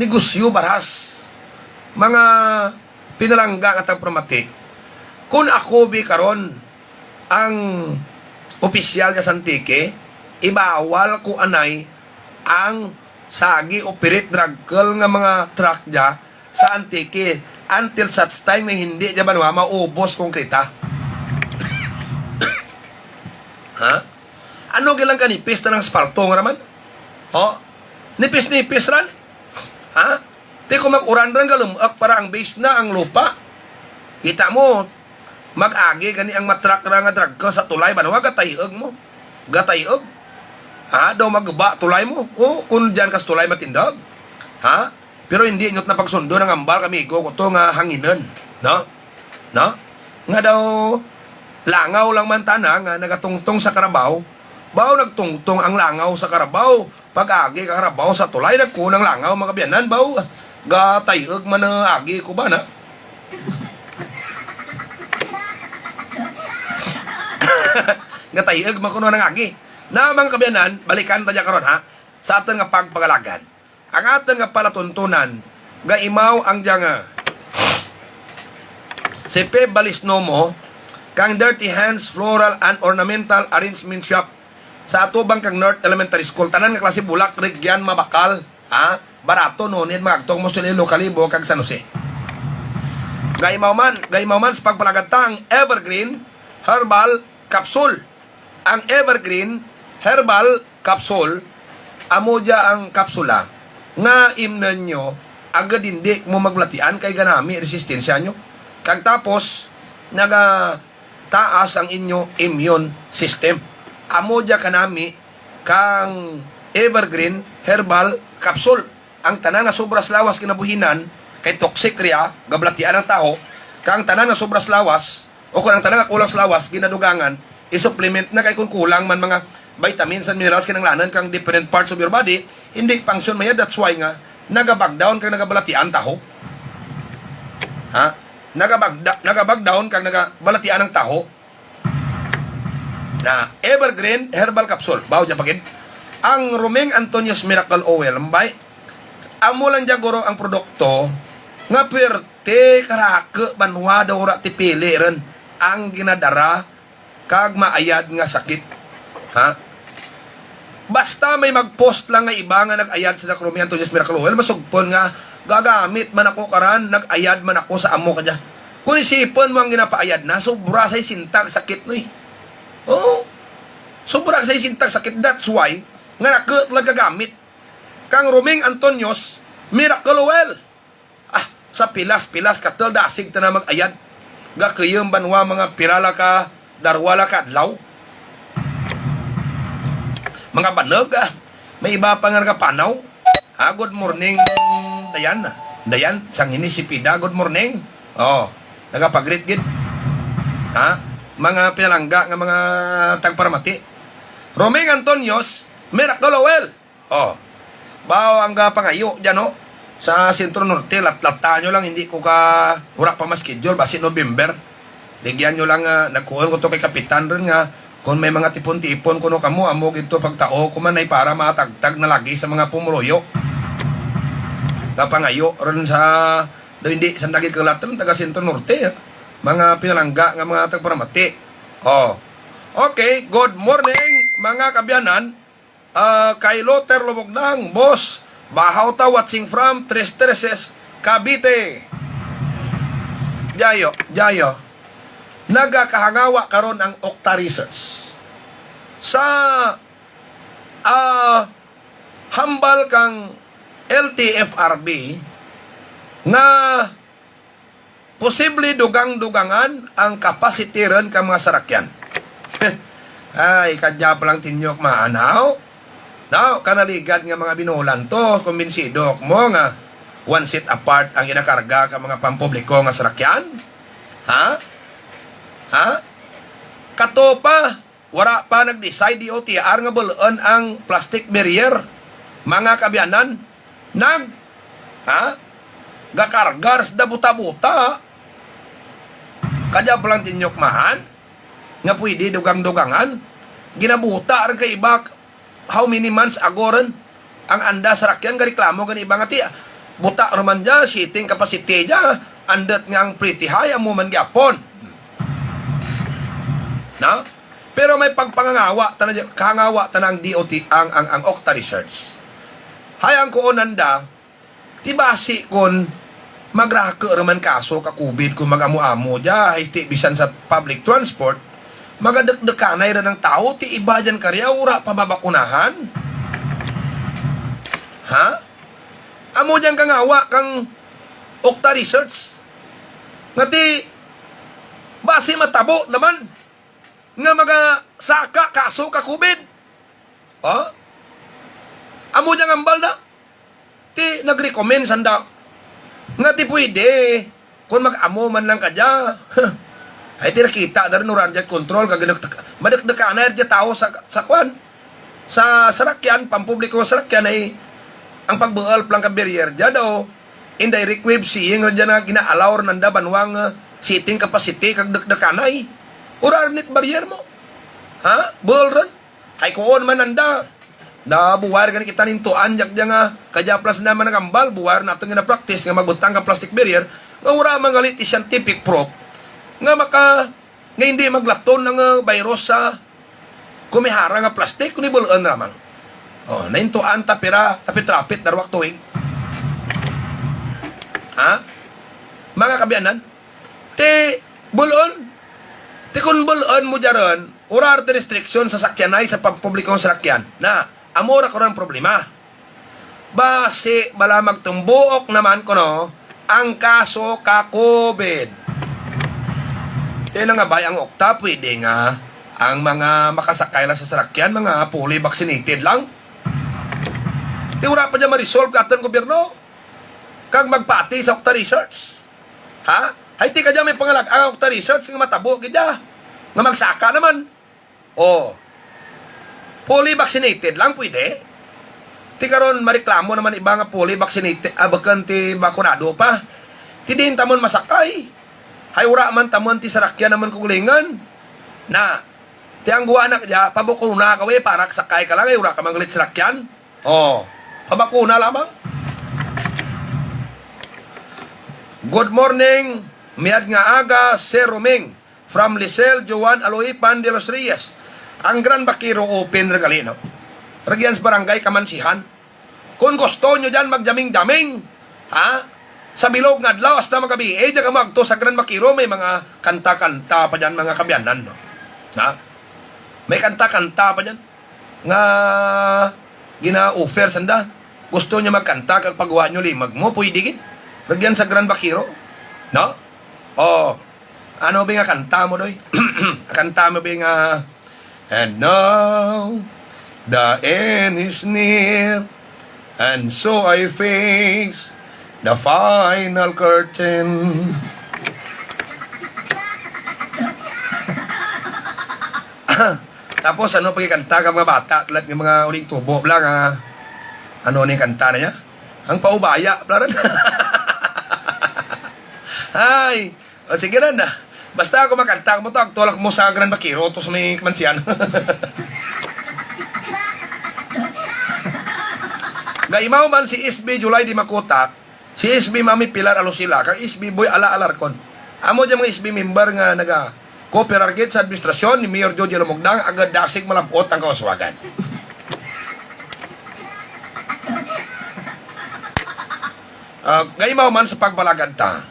negosyo baras, mga pinalangga nga tagparamati. Kung ako bi karon ang opisyal sa Antique, ibawal ko anay ang sagi o pirit dragkel nga mga truck dya sa Antique until such time nga hindi dya banwa maubos kung kita. Ha? Ano gilang kanipis na ng aspalto nga naman? O, nipis-nipis ran. Ha? Ti kung mag-uran ran, galum-ak para ang base na ang lupa. Kita mo, mag-agi gani ang matrak ra nga dragka sa tulay, banwa, gatay-eg mo. Gatay-eg. Ha? Daw magba tulay mo. O, kung dyan kas tulay matindog. Ha? Pero hindi inyo na pagsundo ang ambal, kamigo ko to nga hanginen, no? No? Nga daw, langaw lang man tana nga nagatungtong sa karabaw. Baw nagtungtong ang langaw sa karabaw. Pag-agi ka karabaw sa tulay, nagkunang langaw, mga kabiyanan, baw. Gatay-eg man ang agi ko ba na? Gatay-eg man kuno ang agi. Na, mga kabiyanan, balikan ta dya karon, ha? Sa aton nga pagpagalagad. Ang aton nga palatuntunan, gaimaw ang dya nga si Peb Balisnomo kang Dirty Hands Floral and Ornamental Arrangement Shop sa atubang kang North Elementary School. Tanan nga klase bulak, rugyan, mabakal, ha? Barato, no? Nid magtong mo sa Iloilo, Kalibo, kag San Jose. Gaimaw man, gaimaw man sa pagpalagad ta ang Evergreen Herbal Capsule. Ang Evergreen Herbal Capsule, amo dya ang kapsula nga imnon nyo, agud hindi mo maglatian kay ganami resistensya nyo. Kag tapos, nagataas ang inyo immune system. Amo dya kanami kang Evergreen Herbal Capsule. Ang tanan nga sobra sa lawas kinabuhinan, kay toxic riya, gabalatian ang taho, kag ang tanan nga sobra sa lawas, o kung ang tanan nga kulang sa lawas, ginadugangan, i-supplement na kay kung kulang man mga vitamins and minerals kinahanglanon kang different parts of your body, hindi function man iya, that's why nga nagabagdown kag nagabalatian taho. Ha? Nagabagda-, nagabagdown kag nagabalatian ang taho. Na Evergreen Herbal Capsule. Baw dyan pagid. Ang Roming Antonio's Miracle Oil, mbay. Amo lang dyan, guro, ang produkto nga pwerte, karake, banwa daw ura tipili rin ang ginadara kag maayad nga sakit. Ha? Basta may mag-post lang nga iba nga nag-ayad sa Roming Antonio's Miracle Oil, masugpon nga gagamit man ako karan, nag-ayad man ako sa amo kadya. Kung isipon mo ang ginapaayad na, sobra sa sisenta ka sakit, no, eh. Oo. Sobra sa sisenta ka sakit. That's why, nga nako lang gagamit kang Roming Antonio's Miracle Oil. Ah, sa pilas-pilas ka tel, dasig ta na mag-ayad. Gakuyom banwa mga pirala ka, darwala ka adlaw. Mga banag, ah. May iba pa nga nagapanaw. Ah, good morning, Dayan. Dayan, sang ini si Pida, good morning. Oh, nagapagrit gid. Ha? Mga pinalangga nga mga tagparamati. Roming Antonio's Miracle Oil. Oh. Bao ang, ah, pangayo dyan, no? Sa Centro Norte, lat-lata nyo lang, hindi ko ka, wala pa mas schedule, basi November. Ligyan nyo lang, ah, nagkuon ko to kay Kapitan rin nga, kung may mga tipon-tipon kuno kamo, amo gid to pagtao ko man ay para matagtag na lagi sa mga pumuluyo. Nga pangayo rin sa, do hindi, sa naging kalatan, taga Centro Norte, ah. Mga pinalangga nga mga tagparamati. Oh. Okay, good morning, mga kabyanan. Ah, kay Luther Lubogdang, boss, bahaw ta, watching from Tres Treces, Cavite. Jayo, jayo. Nagakahangawa karon ang Okta Research. Sa, ah, hambal kang L T F R B nga posible dugang-dugangan ang kapasitiran ka mga sarakyan. Ay, kadya pa lang tinyok maanaw. Now, kanaligad nga mga binulan to, kumbinsido mo nga one seat apart ang ginakarga ka mga pampubliko nga sarakyan? Ha? Ha? Kato pa, wala pa nag-decide D O T R nga bul-on ang plastic barrier. Mga kabyanan, nag, ha? Gakargar sa buta-buta. Kadya pa lang tinyok mahan nga pwede dugang-dugangan. Ginabuta rin kay iba, how many months ago rin, ang anda sa rakyan gareklamo gani iba nga ti, buta naman dya, seating capacity dya, andot nga ang pretty high, amo man gyapon. No? Pero may pagpangangawa ta na, kahangawa ta na ang D O T, ang, ang, ang Okta Research. Hay ang kuon nanda, ti basi kun magrako ra man kaso ka covid kun mag-amo-amo dya, hay ti bisan sa public transport, magadekdekanay ra ng tao, ti iba dyan karya, ura pa mabakunahan. Ha? Amo dyan kangawa kang Okta Research. Nga ti, basi matabo naman nga magasaka kaso ka covid. Ha? Amo dyan ang balda. ti nag-recommend sanda nga ti pwede, kung mag-amo man lang ka dya. Ay, ti nakita na rin, wala dyan control, kag nagtak-, madakdakanay dya tao sa, sa kwan. Sa sarakyan, pampubliko nga sarakyan ay ang pagbuol lang ka barrier dya daw, indirect wave seeing ra dya nga gina-allow ra nanda banwa nga seating capacity kag dakdakanay. Wala rin it barrier mo. Ha? Buol rin? Kay kuon man nanda. Da buwar gani kita nintuan, jak dya nga, kadya plus na managambal, buwar nato nga na-practice nga magbutang ka plastic barrier, nga wala man gali ti scientific proof nga maka, nga hindi maglaton ang, uh, virus sa kumihara nga plastic, kung ibulon lamang. Oh, naintuan ta pira, tapit-rapit, darwak tuig. Ha? Mga kabiyanan, ti bulon, ti kun bulon mo dyaron, urar ti restriction sa sakyanay sa pampublikong sarakyan. Na, amo ra karon ang problema. Basi bala magtumbuok naman kuno ang kaso ka COVID. Ti na nga bay ang ukta, pwede nga ang mga makasakay lang sa sarakyan, mga fully vaccinated lang. Ti wala pa dyan ma-resolve ka aton gobyerno. Kag magpati sa ukta research. Ha? Hay, ti ka dyan may pangalag ang ukta research nga matabo gid dya. Nga magsaka naman. Oh. Fully vaccinated lang pwede. Ti karon mareklamo naman iba nga fully vaccinated, ah, bakun ti bakunado pa. Ti diin tamon masakay. Hay, wala man tamon ti sarakyan naman kugulingan. Na, ti ang guwa na kaya, pabukuna ka, we, para sakay ka lang, eh, wala ka manglit sarakyan. Oh, pabakuna lamang. Good morning, mayad nga aga, Sir Roming. From Lisel Joan Aloy Pan de los Reyes. Ang Gran Vaquero open ra gali, no? Ragyan sa barangay Kamansihan. Kung gusto nyo dyan magjaming-jaming, ha? Sa bilog nga adlaw, hasta magabi, eh, dyan ka magto sa Gran Vaquero, may mga kanta-kanta pa dyan, mga kabiyanan, no? Ha? May kanta-kanta pa dyan nga gina-offer sanda. Gusto nyo magkanta kag pagwa nyo limag mo, pwede gid. Lagyan sa Gran Vaquero, no? Oh, ano ba nga kanta mo, doy? Kanta mo ba nga, "And now, the end is near, and so I face the final curtain." Tapos, ano, pagkikanta ka mga bata, tulad ng mga uling tubo, bla, nga, ano ni kanta na niya? Ang paubaya, bla, rin. Ay, o, sige na na. Basta ako makanta, mo to, agtulak mo sa Gran Vaquero, to sa may Kamansian. Gaimaw man si S B July di Makutak, si S B Mami Pilar Alusila, kag S B Boy Ala Alarcon. Amo dyan mga S B member nga naga-cooperar gid sa administrasyon ni Mayor Jojo Lumugdang, agad dasig malabot ang kauswagan. Ah, gaimaw man sa pagbalagad ta,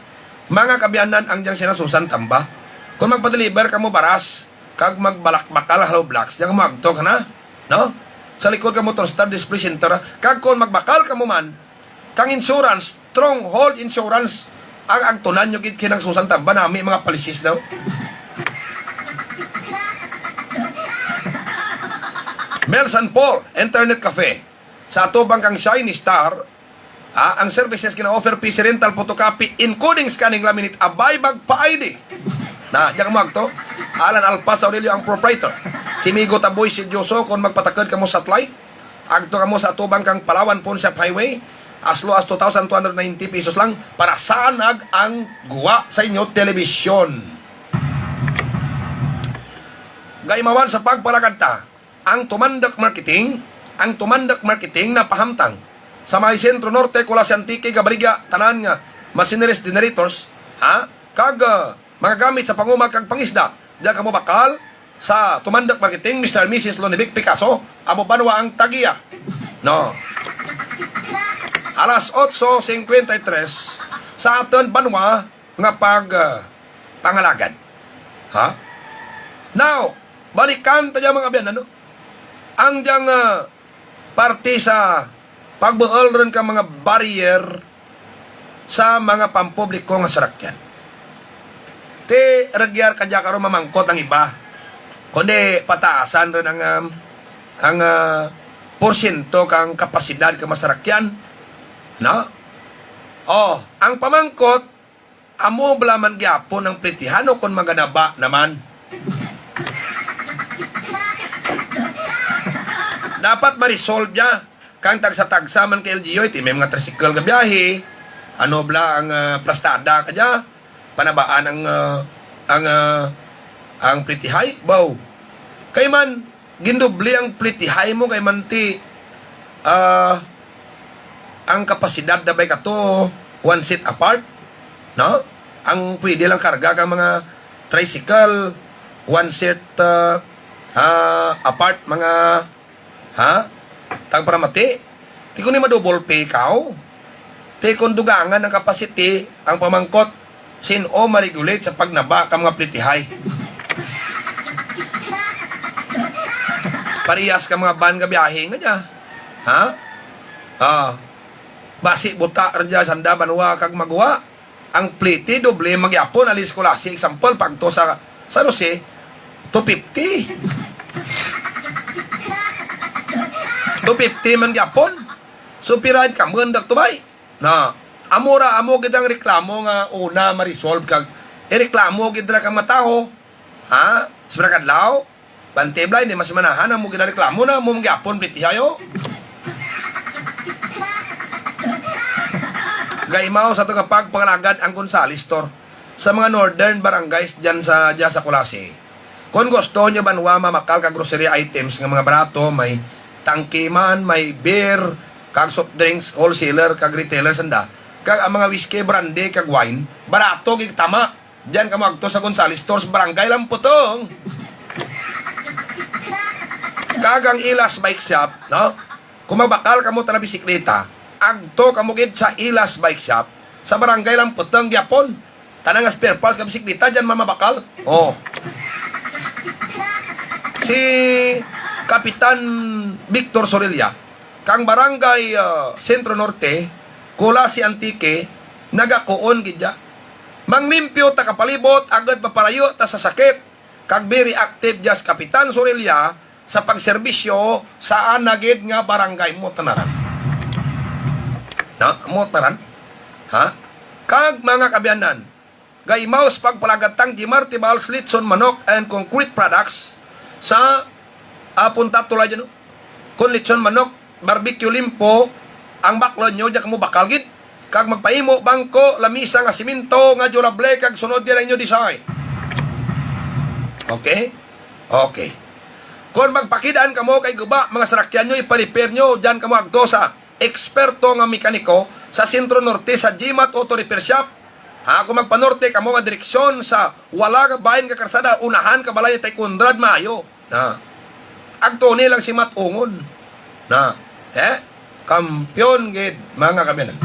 mga kabiyanan, ang diyang sinasusan tamba. Kung magpadeliver kamo baras, kag magbalakbakal hollow blocks, dyan kamo agto ka na, no? Sa likod ka Motor Star Display Center, kag kung magbakal kamo man, kang insurance, Stronghold Insurance, ang agtunan nyo gid kinang susan tamba nami mga palisis daw. Mel San Paul, Internet Cafe. Sa atubang kang Shiny Star, ah, ang services gina-offer P C rental, photocopy, encoding, scanning, laminate, abay, magpa-I D. Na, diyan mo agto. Alan Alpas Aurelio ang proprietor. Si Migo Taboy, si Dioso, kung magpatakod kamo satellite, agto kamo sa atubang kang Palawan Pawn Shop Highway, as low as two thousand two hundred ninety pesos lang para sanag ang guwa sa inyo telebisyon. Gaimawan sa pagpalagad ta, ang Tumandok Marketing, ang Tumandok Marketing napahamtang sa may Sentro Norte, Culasi, Antique, Gabarigya, tanan nga machineries, generators, ha? Kag, ah, mga gamit sa panguma kag pangisda. Diyan kamo bakal sa Tumandok Marketing, Mister and Missus Lonivic Picasso, amo banwa ang tagiya. No. Alas otso cincuenta y tres sa aton banwa nga pag, ah, pangalagad. Ha? Now, balikan ta dyan, mga abyan, ano? Ang dyan, ah, parte sa pagbuol ron ka mga barrier sa mga pampubliko nga sarakyan. Ti, ragyar ka dya karon mamangkot ang iba. Kundi pataasan ron ang, um, ang, ah, porsyento kang kapasidad ka masarakyan. No? Oh, ang pamangkot, amo bala man gyapon ang plitihan o kon maganaba naman? Dapat ma-resolve niya. Kang tagsa-tagsa man kay L G U, ti may mga tricycle nga biyahe. Ano bala ang, ah, plastada ka dya? Panabaan ang, ah, ang, ah, ang plitihay? Baw. Kay man, gindoble ang plitihay mo kay man ti, ah, ang kapasidad na bay kato one seat apart, no? Ang pwede lang karga kang mga tricycle, one seat, ah, ah, apart, mga, ha? Tagparamati. Ti kung ni ma-double pay ka, oh. Ti kung dugangan ang capacity, ang pamangkot, sin-o ma-regulate sa pagnaba ka mga plitihay? Parehas ka mga van nga biyahe nga niya. Ha? Ah. Basi buta ra dya sanda banwa kag magwa. Ang plete, doble man gyapon. Alis ko lasi, example, pagto sa San Jose, two fifty. Two fifty man gyapon. So, pira ka man, Dak Tubay? Na, amo ra, amo gid ang reklamo nga una ma-resolve kag ireklamo gid ra ka mataho. Ha? Sa pira ka adlaw? Bante Blay, hindi mas manahan ang mo ginareklamo na mo gyapon, plitihayo. Gaimaw sa tagapagpangalagad ang Gonzales Store sa mga northern barangays dyan sa, dyan sa Culasi. Kung gusto nyo banwa mamakal ka grocery items nga mga barato, may tangke man, may beer, kag soft drinks, wholesaler, kag retailer sanda, kag ang mga whiskey, brandy, kag wine, barato gid tama. Diyan kamo agto sa Gonzales Store sa Barangay Lamputong. Kag ang Ilas Bike Shop, no? Kung magbakal kamo ta na bisikleta, agto kamo gid sa Ilas Bike Shop sa Barangay Lamputong gyapon. Tanan nga spare parts ka bisikleta diyan mamabakal. Oh. Si Kapitan Victor Sorilla, kang Barangay, ah, Centro Norte, Culasi, Antique, nagakuon gid ya. Manglimpyo ta ka palibot, agud mapalayo ta sa sakit, kag very active dya si Kapitan Sorilla sa pagserbisyo sa ana gid nga barangay mo tanaran. Na, mo tanaran? Ha? Kag mga kaabyanan, gaimaw sa pagpalagatang Jimar Tibals Lechon Manok and Concrete Products sa, ah, Punta Tulay dyan, no? Kung lechon manok, barbecue limpo, ang baklon nyo, diyan kamo bakal gid. Kag magpaimo bangko, lamisa nga simento, nga durable, kag sunod yan ang inyo design. Okay? Okay. Kung magpakidaan kamo kay guba, mga sarakyan nyo, ipa-repair nyo, diyan kamo agto sa eksperto nga mekaniko sa Sentro Norte sa Jimat Auto Repair Shop. Ha, kung magpanorte kamo nga direksyon sa wala nga bahin nga karsada, unahan ka balay ni Tay Conrad Mayo. Na. Agto ni lang si Matungon. Na. Eh? Kampiyon gid, mga kabinan.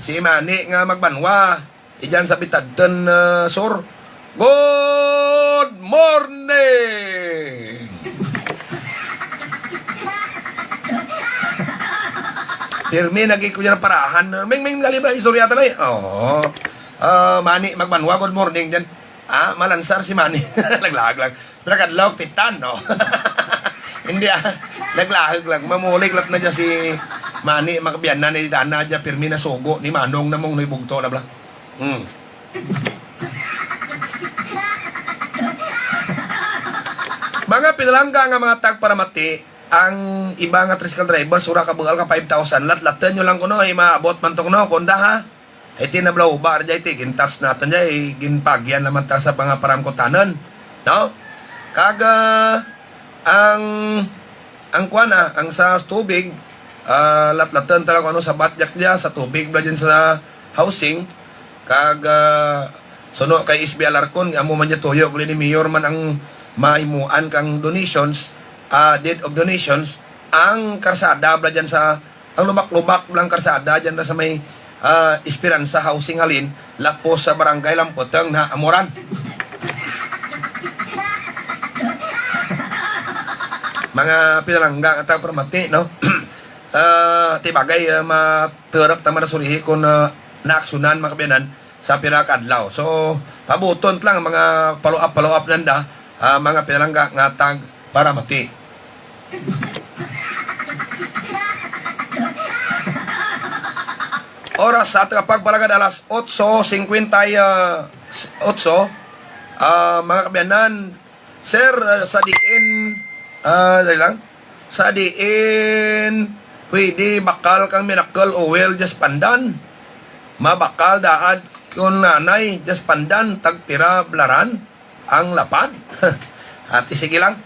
Si Mani nga magbanwa, ijan sa Bitadton, ah, Sur. Good morning! Pirmi, nagi ko yan parahan. Ming, ming, dali ba? Istorya ta na eh. Oo. Ah, Mani, magbanwa, good morning dyan. Ah, malansar si Mani. Laglag lang. Pero kadlaw, pitan, no? Hindi, ah. Naglahag lang. Mamulig lang na dyan si Mani, makabiyanan na dyan na dyan. Pirmi na sugo ni Manong na mong nibugto na bla. Hmm. Mga pinalangga nga mga tagparamati, ang iba nga tricycle driver, sura ka bugal ka five thousand, latlaton nyo lang kuno, ay maabot man to kuno, kunda ha. Iti na blauba, rajay ti, gin-tax naton jay, ginpagyan naman ta sa mga paramkutanan. No? Kag, ah, ang, ang kuwan, ah, ang sa tubig, ah, latlaton talaga ano sa batyak niya, sa tubig, bla dyan sa housing. Kag, ah, suno kay S B Alarcon, amo man niya tuyo, kuli ni Mayor man ang mahimuan kang donations, ah, deed of donations, ang karsada, bla dyan sa ang lubak-lubak lang karsada dyan na sa may, ah, Esperanza Housing halin, lapos sa Barangay Lamputong na Amoran. Mga pinalangga nga tagparamati, no? Ah, ti bagay, ah, maturok ta man surihi kung, ah, naaksyonan, mga kabiyanan, sa pila ka adlaw. So, pabuton lang mga follow-up, follow-up nanda, ah, mga pinalangga nga tagparamati. Oras sa ating pagpalagad, alas otso singkwenta y otso. Ah, mga kaabyanan, sir, ah, sa diin, ah, dali lang. Sa diin, pwede bakal kang Miracle Oil, just pandan. Mabakal daad kun nanay, just pandan, tagpira blaran ang lapad. Ati, sige lang.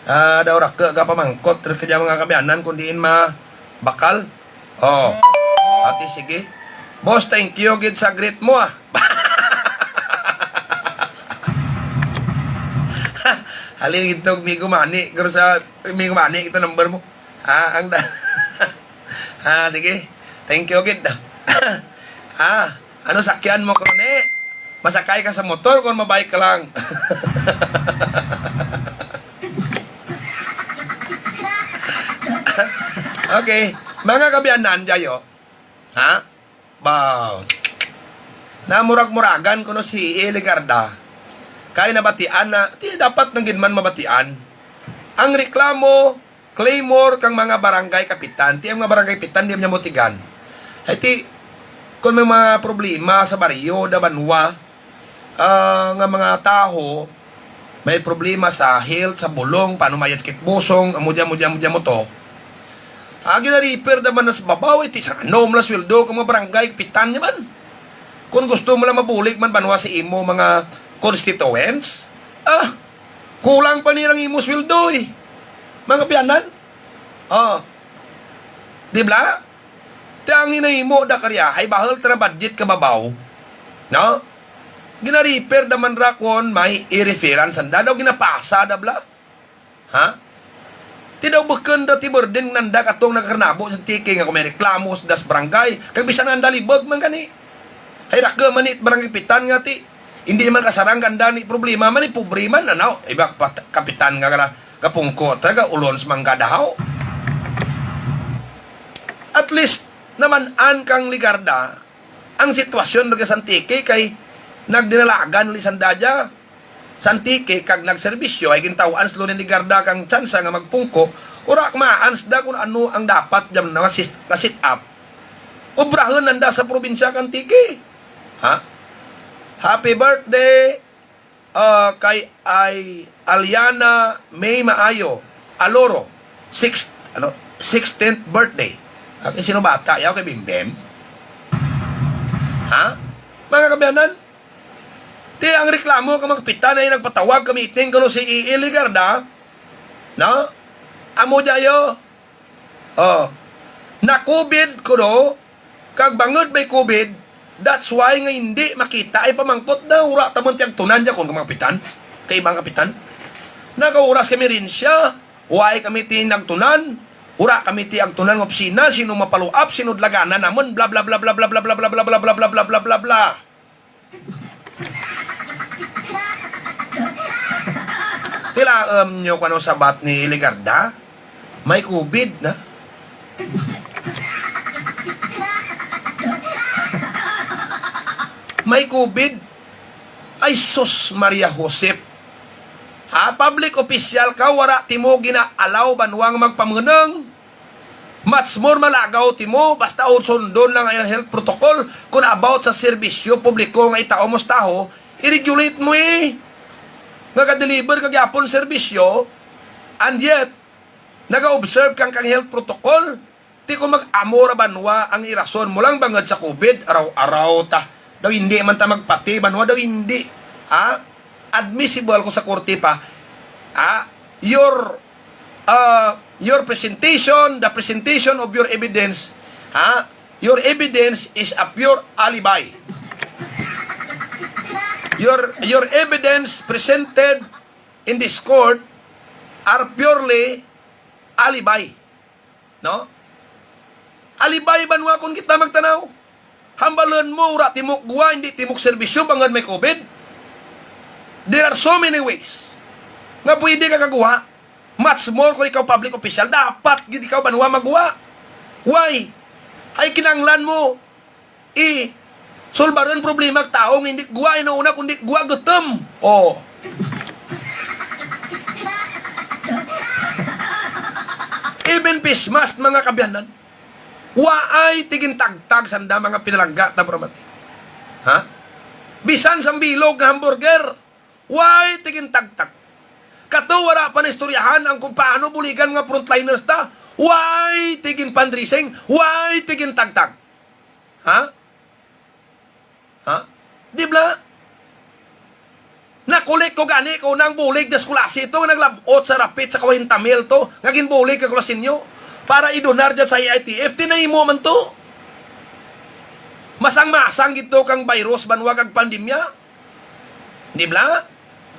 Ah, daw ra ka, ka pamangkot ra ka dyan, mga kaabyanan, kung diin mabakal. Oh. Ati, sige. Boss, thank you gid sa greet mo, ah. Halin gid to, may gumani, pero sa, may gumani, ito number mo. Ah, ang da-, ah, sige. Thank you gid. Ah, ano sakyan mo, Kone? Masakay ka sa motor kung mabike ka lang. Okay. Mga kaabyanan, Jayo. Ha? Baw. Namurag-muragan kuno si Legarda. Kay nabatian na, ti dapat nang gid man mabatian. Ang reklamo, claymore kang mga barangay kapitan. Ti ang mga barangay kapitan, di man niya mutigan. Ay ti, kung may mga problema sa baryo, da banwa, ah, nga mga tawo, may problema sa health, sa bulong, paano mayad sakit busong, amo dyan, amo dyan, amo dyan mo to. Ah, gina-refer naman na sa babaw, iti sa ano, mula sweldo, kang mga barangay, kapitan niya man. Kung gusto mo lang mabulig man banwa sa imo mga constituents, ah, kulang pa nilang imo sweldo, eh. Mga kaabyanan? Oh. Di bla? Ti ang hinahimo da karya, ay bahal ta na budget kababaw. No? Gina-refer naman ra kon may i-referan sanda. Daw ginapasa da bla? Ha? Ti daw bukon daw ti burden nanda katong nagkarnabo sa tiki nga kung may reklamo sa das barangay. Kag bisan nanda libog man gani. Ay ra ka man ni barangay kapitan nga ti. Hindi man kasarang ganda ni problema man ni pobre man, ano? Iba pa-, kapitan nga gara gapungko, talaga ulon sa mangga dahaw. At least, naman-an kang Legarda, ang sitwasyon nga sa Antique kay nagdinalagan li sanda dya sa Antique kag nagserbisyo ay gintaw-an sa Legarda kang tsansa nga magpungko, ura maan sanda kung ano ang dapat dyan nga sis-, nga sit-up. Obrahon nanda sa probinsya kang Antique. Ha? Happy birthday, ah, kay ay Aliana May Maayo Aloro, six, ano, sixteenth birthday. Ang sino bata, yaw kay Bimbem? Ha? Mga kaabyanan, ti ang reklamo ka magpitan ay nagpatawag ka meeting kuno si E E Legarda, no? Amo dya yo. Oh. Na-covid kuno, kag bangod may covid, that's why nga hindi makita ay pamangkot na ura ta man ti agtunan dya kon mga kapitan, kay ibang kapitan. Nagauras kami rin siya, why kami ti nagtunan, ura kami ti agtunan nga opisina, sino mapaluap, sino dlaganan namon, bla, bla, bla. Tilaem nyo kung ano sabat ni Legarda? May covid na. May covid? Ay sus, Maria Josep. Ha, public official ka, wara ti mo gina-allow banwang magpamunong? Much more malagaw ti mo, basta sundon lang ang health protocol. Kung about sa serbisyo publiko nga itaw mo sa tawo, i-regulate mo eh. Nga ga-deliver ka gyapon serbisyo, and yet, naga-observe kang kang health protocol. Ti kung mag-amo ra banwa ang irason mo lang bangod sa covid, araw-araw ta. Daw hindi man ta magpati, banwa daw hindi. Ha? Admissible ko sa korte pa. Ha? Your, uh, your presentation, the presentation of your evidence, ha? Your evidence is a pure alibi. Your, your evidence presented in this court are purely alibi. No? Alibay banwa kung kita magtanaw. Hambalon mo, ura timok guwa, hindi timok serbisyo, bangod may covid. There are so many ways nga pwede ka kaguha. Much more kung ikaw public official, dapat gid ikaw banwa maguha. Why? Ay kinanglan mo i sulbaron problema ang tawo nga hindi guwa, inauna kundi guwa gutom. Oh. Even face mask, mga kabyanan. Waay ti gintagtag sanda, mga pinalangga ta, bro, mati. Ha? Bisan sang bilog nga hamburger, waay ti gintagtag. Kato wala pa naistoryahan ang kung paano buligan mga frontliners ta. Waay ti gin-fundraising, waay ti gintagtag. Ha? Ha? Di bala? Nakulik ko gani ko nang bulig das kulasi to nga naglab-ot sa rapit sa kwarenta mil to nga ginbulig ka kulasinyo para idonar dyan sa I I T F. Tinahimo man to. Masang-masang gid to kang virus, banwa kag pandemya. Di bala?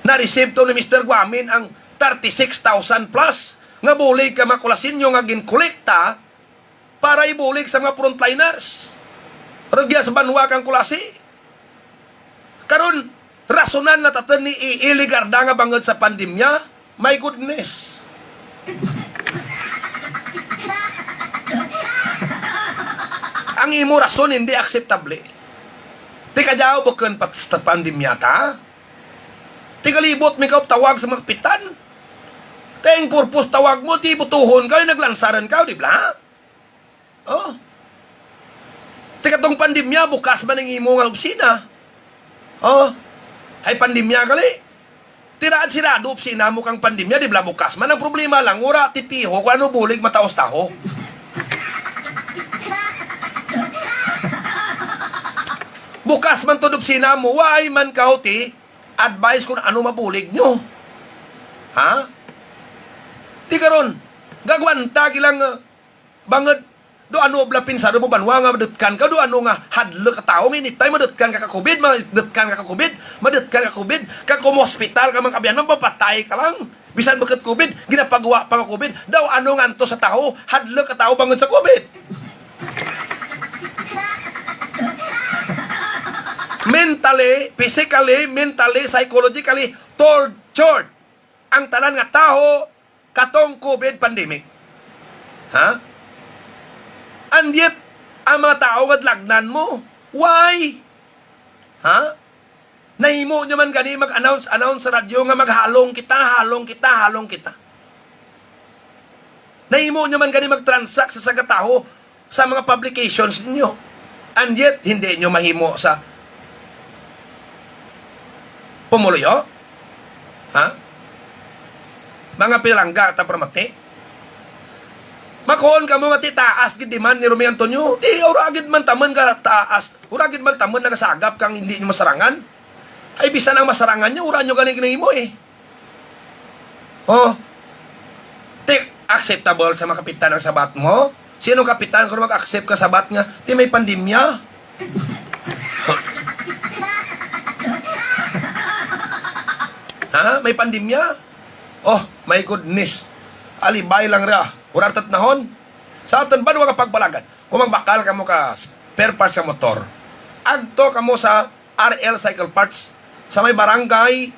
Na-receive to ni Mister Guamin ang thirty-six thousand plus nga bulig ka mga kulasinyo nga ginkolekta para ibulig sa mga frontliners. Rugya sa banwa kang Culasi. Karon, rasunan na tatan ni E E Legarda nga bangod sa pandemya. My goodness. Ang imo rason hindi akseptable. Ti kadyaw bukon pat sa pandemya ta? Ti kalibot mi ka tawag sa mga kapitan. Ti ang purpose tawag mo, ti butuhon ka, naglansaran ka, di ba? Oh. Ti katong pandemya, bukas man ang imo nga opisina. Oh. Ay pandemya gali. Tiraad sirado opisina mo kang pandemya, di ba? Bukas man ang problema lang, wala ti piho kung ano bulig mataos taho. Bukas man to opisina mo, why man ka ti advice kung ano mabulig nyo? Ha? Ti karon, gagwanta gilang uh, bangod do ano bla pinsado mo banwa nga madutkan ka, do ano nga hadlok ka tawo, anytime madutkan ka ka COVID, madutkan ka ka COVID, madutkan ka COVID, ka kung hospital ka man kabiyan, mapapatay ka lang. Bisan bukod COVID, ginapagwa pa nga COVID. Daw ano nga anto sa tawo, hadlok ka tawo bangod sa COVID. Mentally, physically, mentally, psychologically, tortured ang tanan nga tawo katong COVID pandemic. Ha? And yet, ang mga tawo nga dalagnan mo, why? Ha? Nahimo nyo man gani mag-announce, announce sa radyo nga maghalong kita, halong kita, halong kita. Nahimo nyo man gani mag-transact sa sagataho sa mga publications ninyo. And yet, hindi nyo mahimo sa pumuluyo? Ha? Mga pinalangga ta, pramati? Makuon kamo nga ti taas gid demand ni Romy Antonio. Di, ura gid man taman ka taas. Ura gid man taman nagasagap kang hindi nyo masarangan. Ay, bisan ang masarangan nyo, ura nyo gani ginahimo eh. Oh. Ti, acceptable sa mga kapitan ang sabat mo? Sino kapitan kung mag-accept ka sabat nga, ti may pandemya? Ha? May pandemya? Oh, my goodness. Alibay lang ra. Hurar tatnahon. Sa aton banwa nga pagpalagad, kung magbakal kamo ka spare parts sa motor, agto kamo sa R L Cycle Parts sa may barangay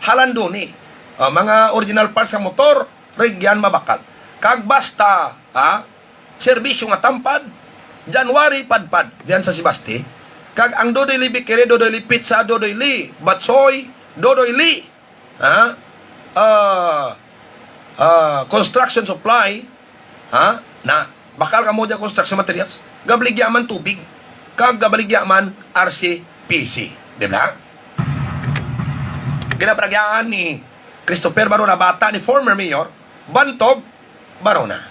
Halandoni. Ah, mga original parts sa motor, rugyan mabakal. Kag basta, ha, serbisyo nga tampad, January padpad, diyan sa Sebaste. Kag ang Dodoy Lee Bakery, Dodoy Lee Pizza, Dodoy Lee Batsoy, Dodoy Lee, ha? Ah, ah, construction supply, ha? Na, bakal kamo dyan construction materials. Gabaligya man tubig. Kag gabaligya man R C P C. Di ba? Ginabaligya ni Christopher Barona, bata ni former mayor Bantog Barona.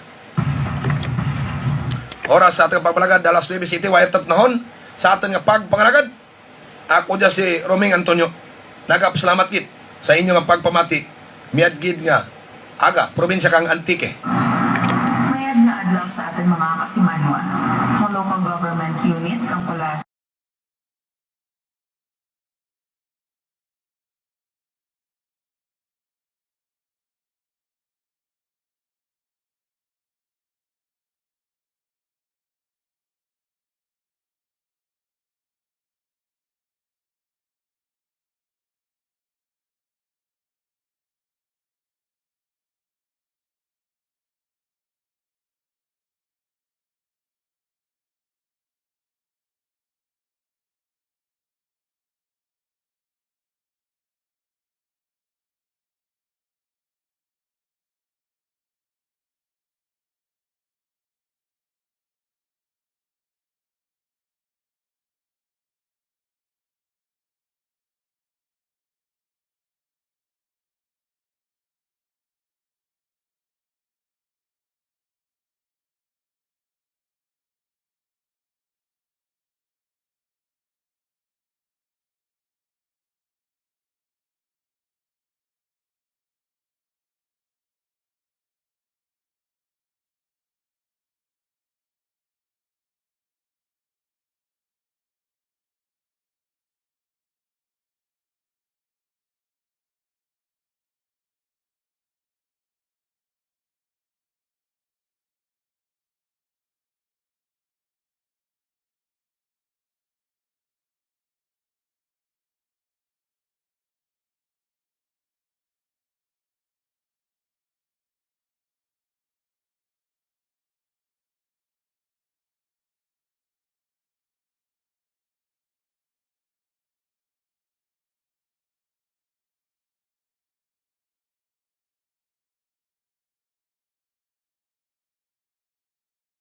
Oras sa ating pagpalagad, alas nuebe siete, wayat tatnahon sa ating nga pagpangalagad. Ako dya si Roming Antonio. Nagapasalamat gid sa inyo nga pagpamati. Miyad gid nga aga, probinsya kang Antique. Mayad nga adlaw sa ating mga kasimanwa. Ang local government unit kang Colas